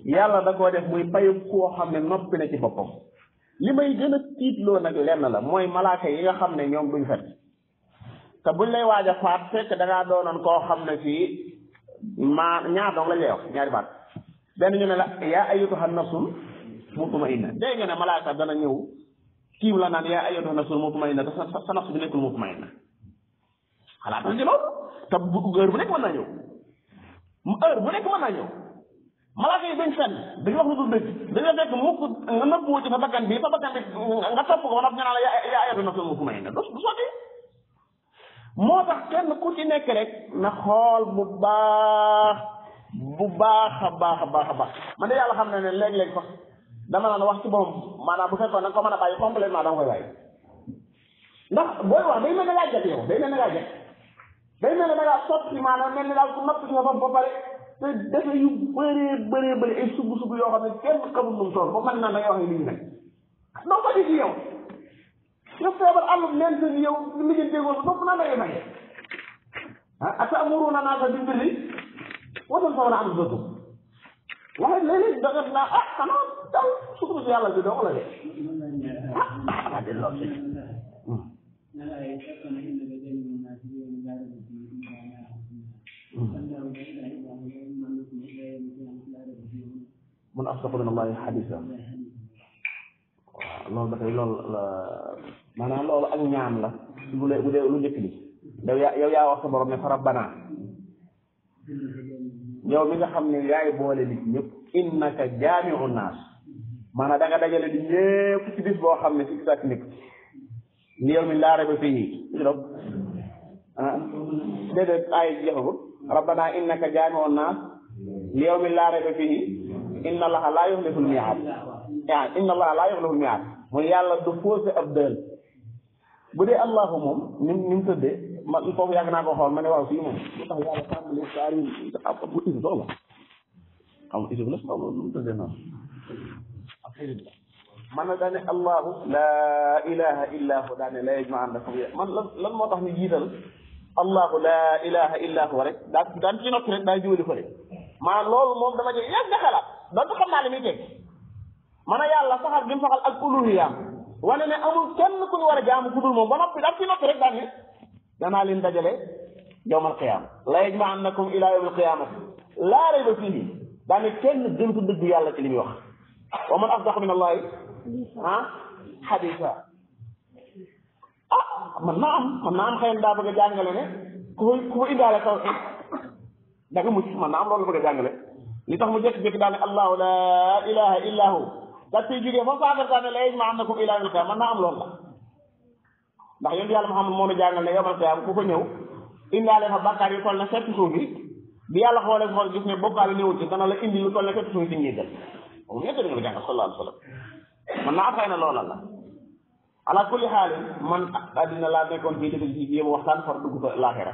yàlla da koo def muy payu koo xam ne noppi na ci boppam li may gën a tiitloo nag lenn la mooy malaaka yi nga xam ne ñoom duñ fet te buñ lay waaj a faat fekk da ngaa doonoon koo xam ne fii ñaar doong lañ lay wax ñaari baat benn ñu ne la yaa ayyatuhan nafsul mutmainna dégg nga ne malaaka dana ñëw kiim la naan yaa ayyatuhan nafsul mutmainna te sa nafs bi nekkul mutmainna xalaatal ci loolu te heure bu nekk mën naa ñëw malaaka yi dañ fenn dañu wax lu dul dëgg dañoo fekk mukk nga nëbbuwoo ci sa bakkan bi nga topp ko ba noppi nga naan la yaa ayyatuhan nafsul mutmainna du sotti moo tax kenn ku ci nekk rek na xool bu baax a baax man de yàlla xam ne léeg-léeg sax dama naan wax ci moom maanaam bu fekkoon nag ko mën a bàyyi complètement dama koy bàyyi ndax booy wax day mel ne ngaa jot yow day mel ne da ngaa sotti maanaam mel ne daal ku napp ci sa bopp ba pare te defe yu bëree ay sugu yoo xam ne kenn xamul nu mu toll ba mën naa da ngay wax lii nag doo ko di ci yow nga feebar àllum neen sa yow li ngeen déggoon bopp naa da ngay fay atamuruna naasa bil birri wa tansawna anfusakum waaye léeg-léeg da nga naa xanaa daw sugu si yàlla bi doo la de delloo si mun asdaqu min allahi xadisa waaw loolu dafay loolu maanaam loolu ak ñaan la bu dee lu njëkk bi yow yaa wax sa borom ne fa rabbana yow mi nga xam ne yaay boole nit ñëpp innaka jaamiu naas maanaam da nga dajale di ñëpp ci bis boo xam ne si sat nik li yow mi laa rayba fiihi ci dog déedéet ay jeexagul rabbana innaka jaamiu naas li yow mi laa rayba fiihi inna allaha laa yuxliful miiaad inna allaha laa yuxliful miiaad mooy yàlla du faussé ab dël bu dee allahu moom ni mu tëddee man foofu yàgg naa ko xool ma ne waaw fii moom lu tax yàlla tàmbali saar yi bu isib soxla xam nga isib la soxla lu mu tëddee noonu man na daane allahu laa ilaha illa hu daane la yajma'annakum man lan moo tax ñu jiital allahu laa ilaha illa hu rek daan ci noppi rek daa jiwali ko de maanaam loolu moom dama jël yàgg nga xalaat doonte xam naa li muy teg man a yàlla saxal bi mu saxal ak uluhiyaam wane ne amul kenn ku ñu war a jaamu ku dul moom ba noppi daan ci noppi rek daan ne danaa leen dajale yawmal qiyaama la yajma'annakum ila yawmil qiyaamati laa rayba fiihi daan ne kenn gëntu dëgg yàlla ci li muy wax wa man asdaqu min allahi xadiisa man naa am xëy na daa bëgg a jàngale ne ku indaale tawxiid da nga mucc man naa am loolu bëgg a jàngale li tax mu jékki-jékki daal ne allahu laa ilaha illa hu da ciy jógee foofu saafara ne la yajma'annakum ila yawmil qiyaama man naa am loolu la ndax yonent yàlla Muhammad moo ñu jàngal ne yawmal qiyaama ku ko ñëw indaale fa bàkkaar yu toll ne fekk suuf bi bi yàlla xoolee xool gis ne bokkaale néewul ci dana la indi lu toll ne fekk suuf si njéggal moom ñett nga ko jàngal sallallahu alayhi wa sallam man naa am xëy na loola la ala kulli xaalin man addina laa nekkoon fii dëgg ci yéem waxtaan far dugg fa laaxira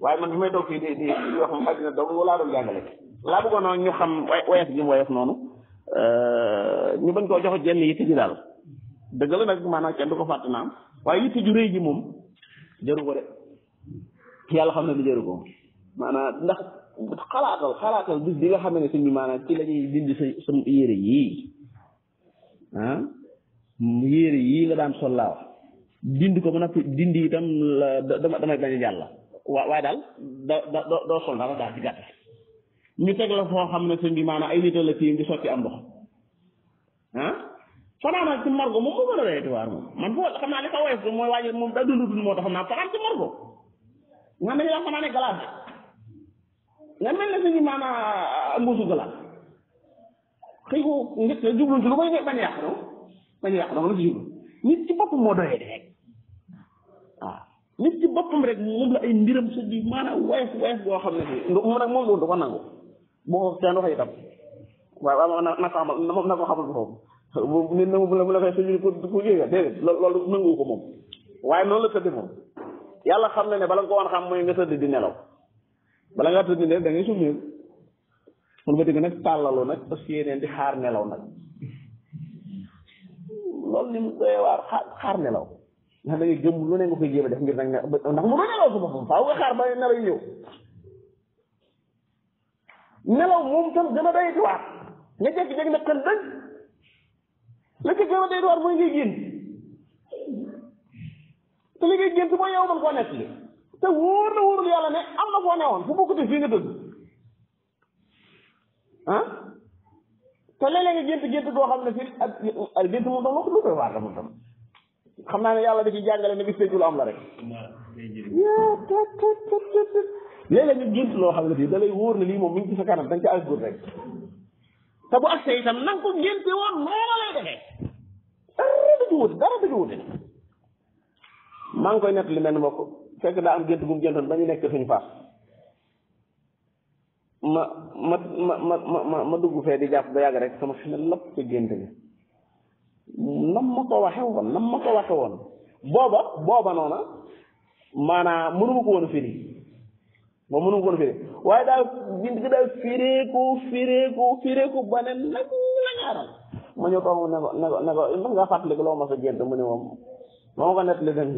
waaye man bi may toog fii di wax moom addina dong laa doon jàngale laa bëggoon noonu ñu xam woyof gi mu woyof noonu ñu bañ koo jox jenn yitte ji daal dëgg la nag maanaam kenn du ko fàtte naam waaye yitte ju rëy ji moom jëru ko de yàlla xam ne ni jëru ko maanaam ndax xalaatal bis bi nga xam ne sëñ bi maanaam ci la ñuy dindi sa yére yii yére yii nga daan sol laa dindi ko ba noppi dindi itam damay bañ a jàll waaye daal doo sol dara daal ci gàttal ñu teg la foo xam ne sëñ bi maanaam ay nit la tiim di sotti am ndox fanaana ci morgo moom moo gën a doyati waar moom man foo xam naa li ko woyof mooy waaye moom da dundutul moo tax xam naa fanaan ci morgo nga dañu daan fanaane glace nga mel ne sëñ bi maanaam mbuusu glace xëy ko njëkk jubluñ ci lu koy bañ a yàq noonu bañ a yàq noonu la ci jublu nit ci boppam moo doyee di rek waaw nit ci boppam rek moom la ay mbiram sëñ bi maanaam woyof boo xam ne si moom nag moom loolu da ko nangu boo ko kenn waxee itam waaw na ko xamal moom na ko xamal ko foofu nit na mu la fay sëñ bi pour yéega déedéet loolu nangu ko moom waaye noonu la tëdde moom yàlla xam na ne bala nga ko wan xam mooy nga tëdd di nelaw bala ngaa tëdd di nelaw da ngay summeeku mun nga dégg nag tàllaloo nag parce que yeneen di xaar nelaw nag loolu ni mu doy waar xaar nelaw ndax da ngay gëm lu ne nga koy jéem a def ngir nag ndax mu doon nelaw su boppam faaw nga xaar ba nelaw yi ñëw nelaw moom tam gën a doy di waar nga jékki-jékki nag kan dëgg la ci gën a doy di waar mooy ngay génn te li ngay génn si mooy yow man koo nekk li te wóor na wóorul yàlla ne am na foo newoon fu bokkute fii nga dëgg te léeg-léeg nga gént goo xam ne fii ak gént moom tam lu koy waar la moom tam xam naa ne yàlla da ci jàngale ne bis tey lu am la rek léeg-léeg nga gént loo xam ne fii da lay wóor ne lii moom mi ngi ci sa kanam da nga ci àggut rek te bu agsee itam na nga ko génte woon noonu lay defee dara du ci wute maa ngi koy nett li mel ni mbokk fekk daa am gént bu mu géntoon ba ñu nekk suñu faas ma dugg fee di jàpp ba yàgg rek sama fi ne lépp ca gént gi nam ma ko waxe woon booba noona maanaam mënuma ko woon a firi moom mënu ko firi waaye daal bind gi daal fireeku ba ne nag la ñaaral ma ñëw toog ne ko mën ngaa fàttaliku loo ma sa gént mu ne moom moo ko nettali dem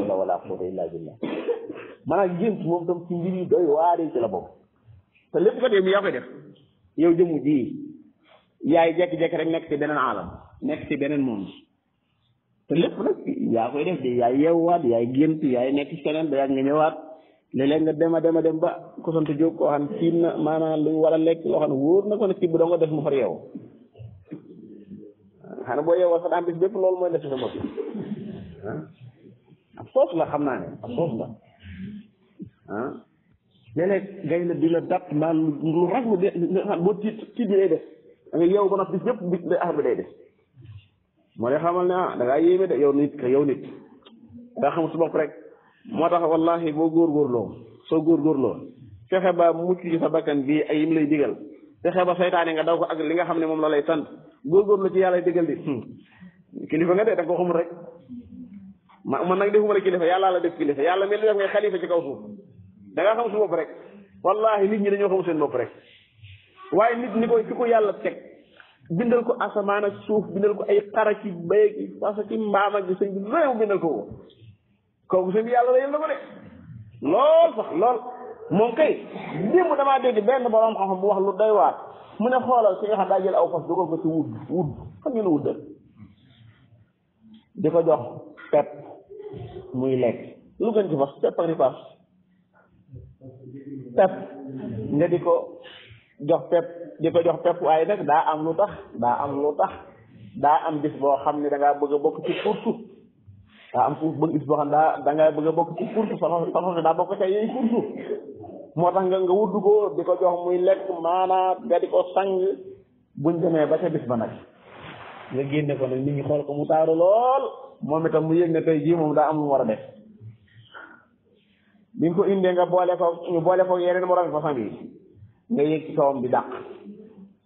la wala quwwata illa billah maanaam gént moom tam ci mbir yi doy waari ci la bokk te lépp kat yow mi yaa koy def yow jëmu ji yaay jekki-jekki rek nekk ci beneen alam nekk ci beneen monde te lépp nag yaa koy def di yaay yeewwaat yaay gént yaay nekk ci keneen ba yàgg nga ñëwaat léeg-léeg nga dem ba ko sant jóg koo xam tiim na maanaam lu war a lekk loo xam ne wóor na ko ne tibb doo nga def mu far yeewu xanaa boo yeewoo sax am bis bépp loolu mooy def ci sa bopp ab soos la xam naa ne ab soos la léeg-léeg gay la di la dat maa lu raglu de boo tiit bi day def da nga yeewu ba nag bis bépp bis affaire bi day def moo lay xamal ne da ngaa yéeme de yow nit da nga xamul sa bopp rek moo tax wallahi boo soo góorgóorloo fexe ba mucc ci sa bakkan bii ay yim lay digal fexe ba saytaane nga daw ko ak li nga xam ne moom la lay sant góorgóorlu ci yàlla digal di kilifa nga de da nga ko xamul rek man nag defuma la kilifa yàlla la def kilifa yàlla mel ni def ngay xalifa ci kaw suuf da nga xam su bopp rek wallahi nit ñi dañoo xamul seen bopp rek waaye nit ni koy fi ko yàlla teg bindal ko asamaan ak suuf bindal ko ay xara ci béy ki fas ci mbaam ak sëñ bi loolu bindal ko kooku sëñ bi yàlla la yël na ko de lool sax lool moom kay démb damaa dégg benn borom xam-xam bu wax lu doy waar mu ne xoolal si nga xam daa jël aw fas dugal ko ci wudd xam ngeen wudd di ko jox pepp muy lekk lu gën ci fas pepp ak ripaas pepp nga di ko jox pepp waaye nag daa am lu tax daa am bis boo xam ne da ngaa bëgg a bokk ci kursu daa am bis boo xam ne da ngaa bëgg a bokk ci kursu sa daa bokk ca yooyu kursu moo tax nga wudd ko di ko jox muy lekk maanaam nga di ko sang buñ demee ba ca bis ba nag nga génne ko nag nit ñi xool ko mu taaru lool moom itam mu yëg ne tey jii moom daa am lu mu war a def bi nga ko indee nga boole ko yeneen moroom façon bi nga yëg ci kawam bi dàq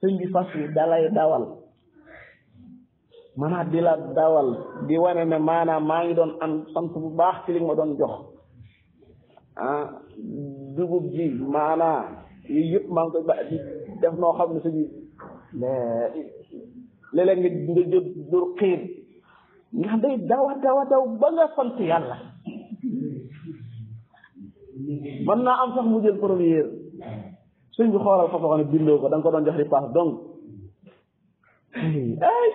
sëñ bi fas yi dalay dawal maanaam di la dawal di wane ne maanaam maa ngi doon am sant bu baax ci li nga ma doon jox dugub ji maanaam yooyu yëpp maa ngi koy ba di def noo xam ne sëñ bi léeg-léeg nga jël dur xiir nga xam day daw ba nga sant yàlla mën naa am sax mu jël première sëñ bi xoolal fa xam ne bindoo ko da nga ko doon jox ripaas dong ay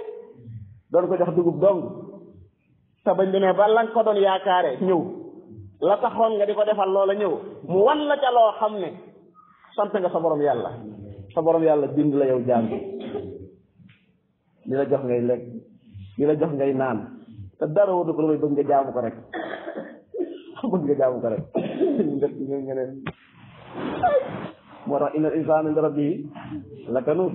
doon ko jox dugub dong te bañ demee ba la nga ko doon yaakaare ñëw la taxoon nga di ko defal loola ñëw mu wan la ca loo xam ne sant nga sa borom yàlla bind la yow jaam bi di la jox ngay lekk di la jox ngay naan te dara wadu ko lu bëgg nga jaamu ko rek moo tax inna insaana li rabbihi lakanuud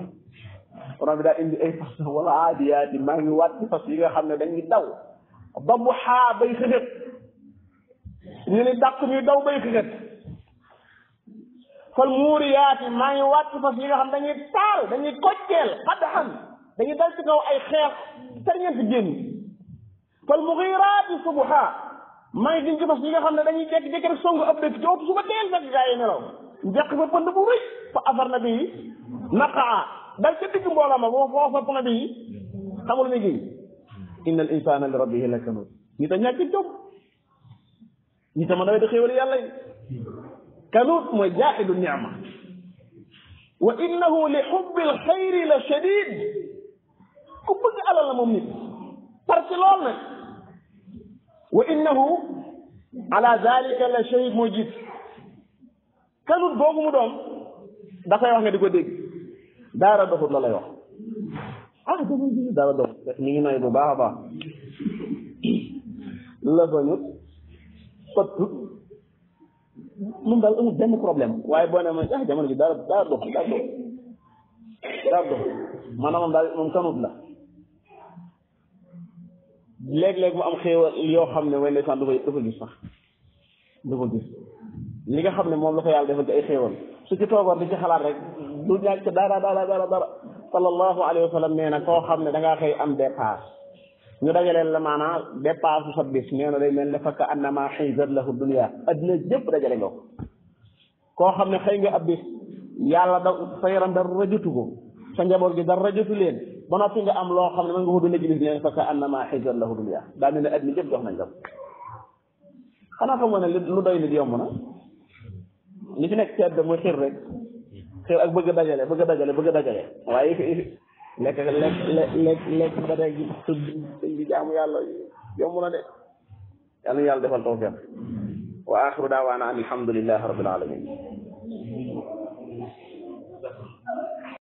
borom bi daa indi ay fas wala aadiyaati maa ngi waat ci fas yi nga xam ne dañuy daw ba bu xaa bay xëxët ñu ni dàq ñuy daw bay xëxët fal muuriyaati maa ngi waat ci fas yi nga xam dañuy taal dañuy kocceel xaddaxan dañuy dal ci kaw ay xeex terñeent génn fal mughiraati subha maa ngi giñ ci fas yi nga xam ne dañuy jékki-jékki rek songu ab dëkk ci ëpp suba teel fekk gaa yi nelaw njëkk ba pënd bu rëy fa afar na bii naqaa dal ca digg mbooloo ma boo foo fapp na bii xamul mi gi inna al insana li rabbihi lakanuud ñi ta ñàkk jom ñi ta mën a wedd xéewal yàlla yi kanuud mooy jaaxidu ni'ma wa innahu li xubbi al xayri la shadid ku bëgg alal la moom nit parce que lool nag wa innahu ala dalika la shahid moo jiit kanut boobu mu doon dafay wax nga di ko dégg daara doxut la lay wax daara doxut mi ngi noy bu baax a baax la bañut pëttut moom daal amul benn problème waaye boo ne ma jamono ji daara dox maanaam moom daal moom kanut la léeg-léeg mu am xéewal yoo xam ne way ndeysaan du ko gis sax du ko gis li nga xam ne moom la ko yàlla defal ci ay xéewal su ci toogoon di ci xalaat rek du ñàkk dara sallallahu alayhi wa sallam nee na koo xam ne da ngaa xëy am dépasse ñu dajaleel la maanaam dépasse sa bis nee na day mel ne fakka annama xizat lahu dunya addina jëpp dajale nga ko koo xam ne xëy nga ab bis yàlla da sa yaram dara jotu ko sa njaboot gi dara jotu leen ba noppi nga am loo xam ne mën nga ko dund ci bis leen fa ka annama xizan lahu dunya daa mel ne at mi jëpp jox nañ la xanaa xam nga ne lu doy nit yomb na li fi nekk ci àdduna mooy xir rek xir ak bëgg dajale waaye lekk ba tey sëñ bi jaamu yàlla yomb na de yàlla defal tawfiq wa axiru daawaana an alhamdulillahi rabbil alamin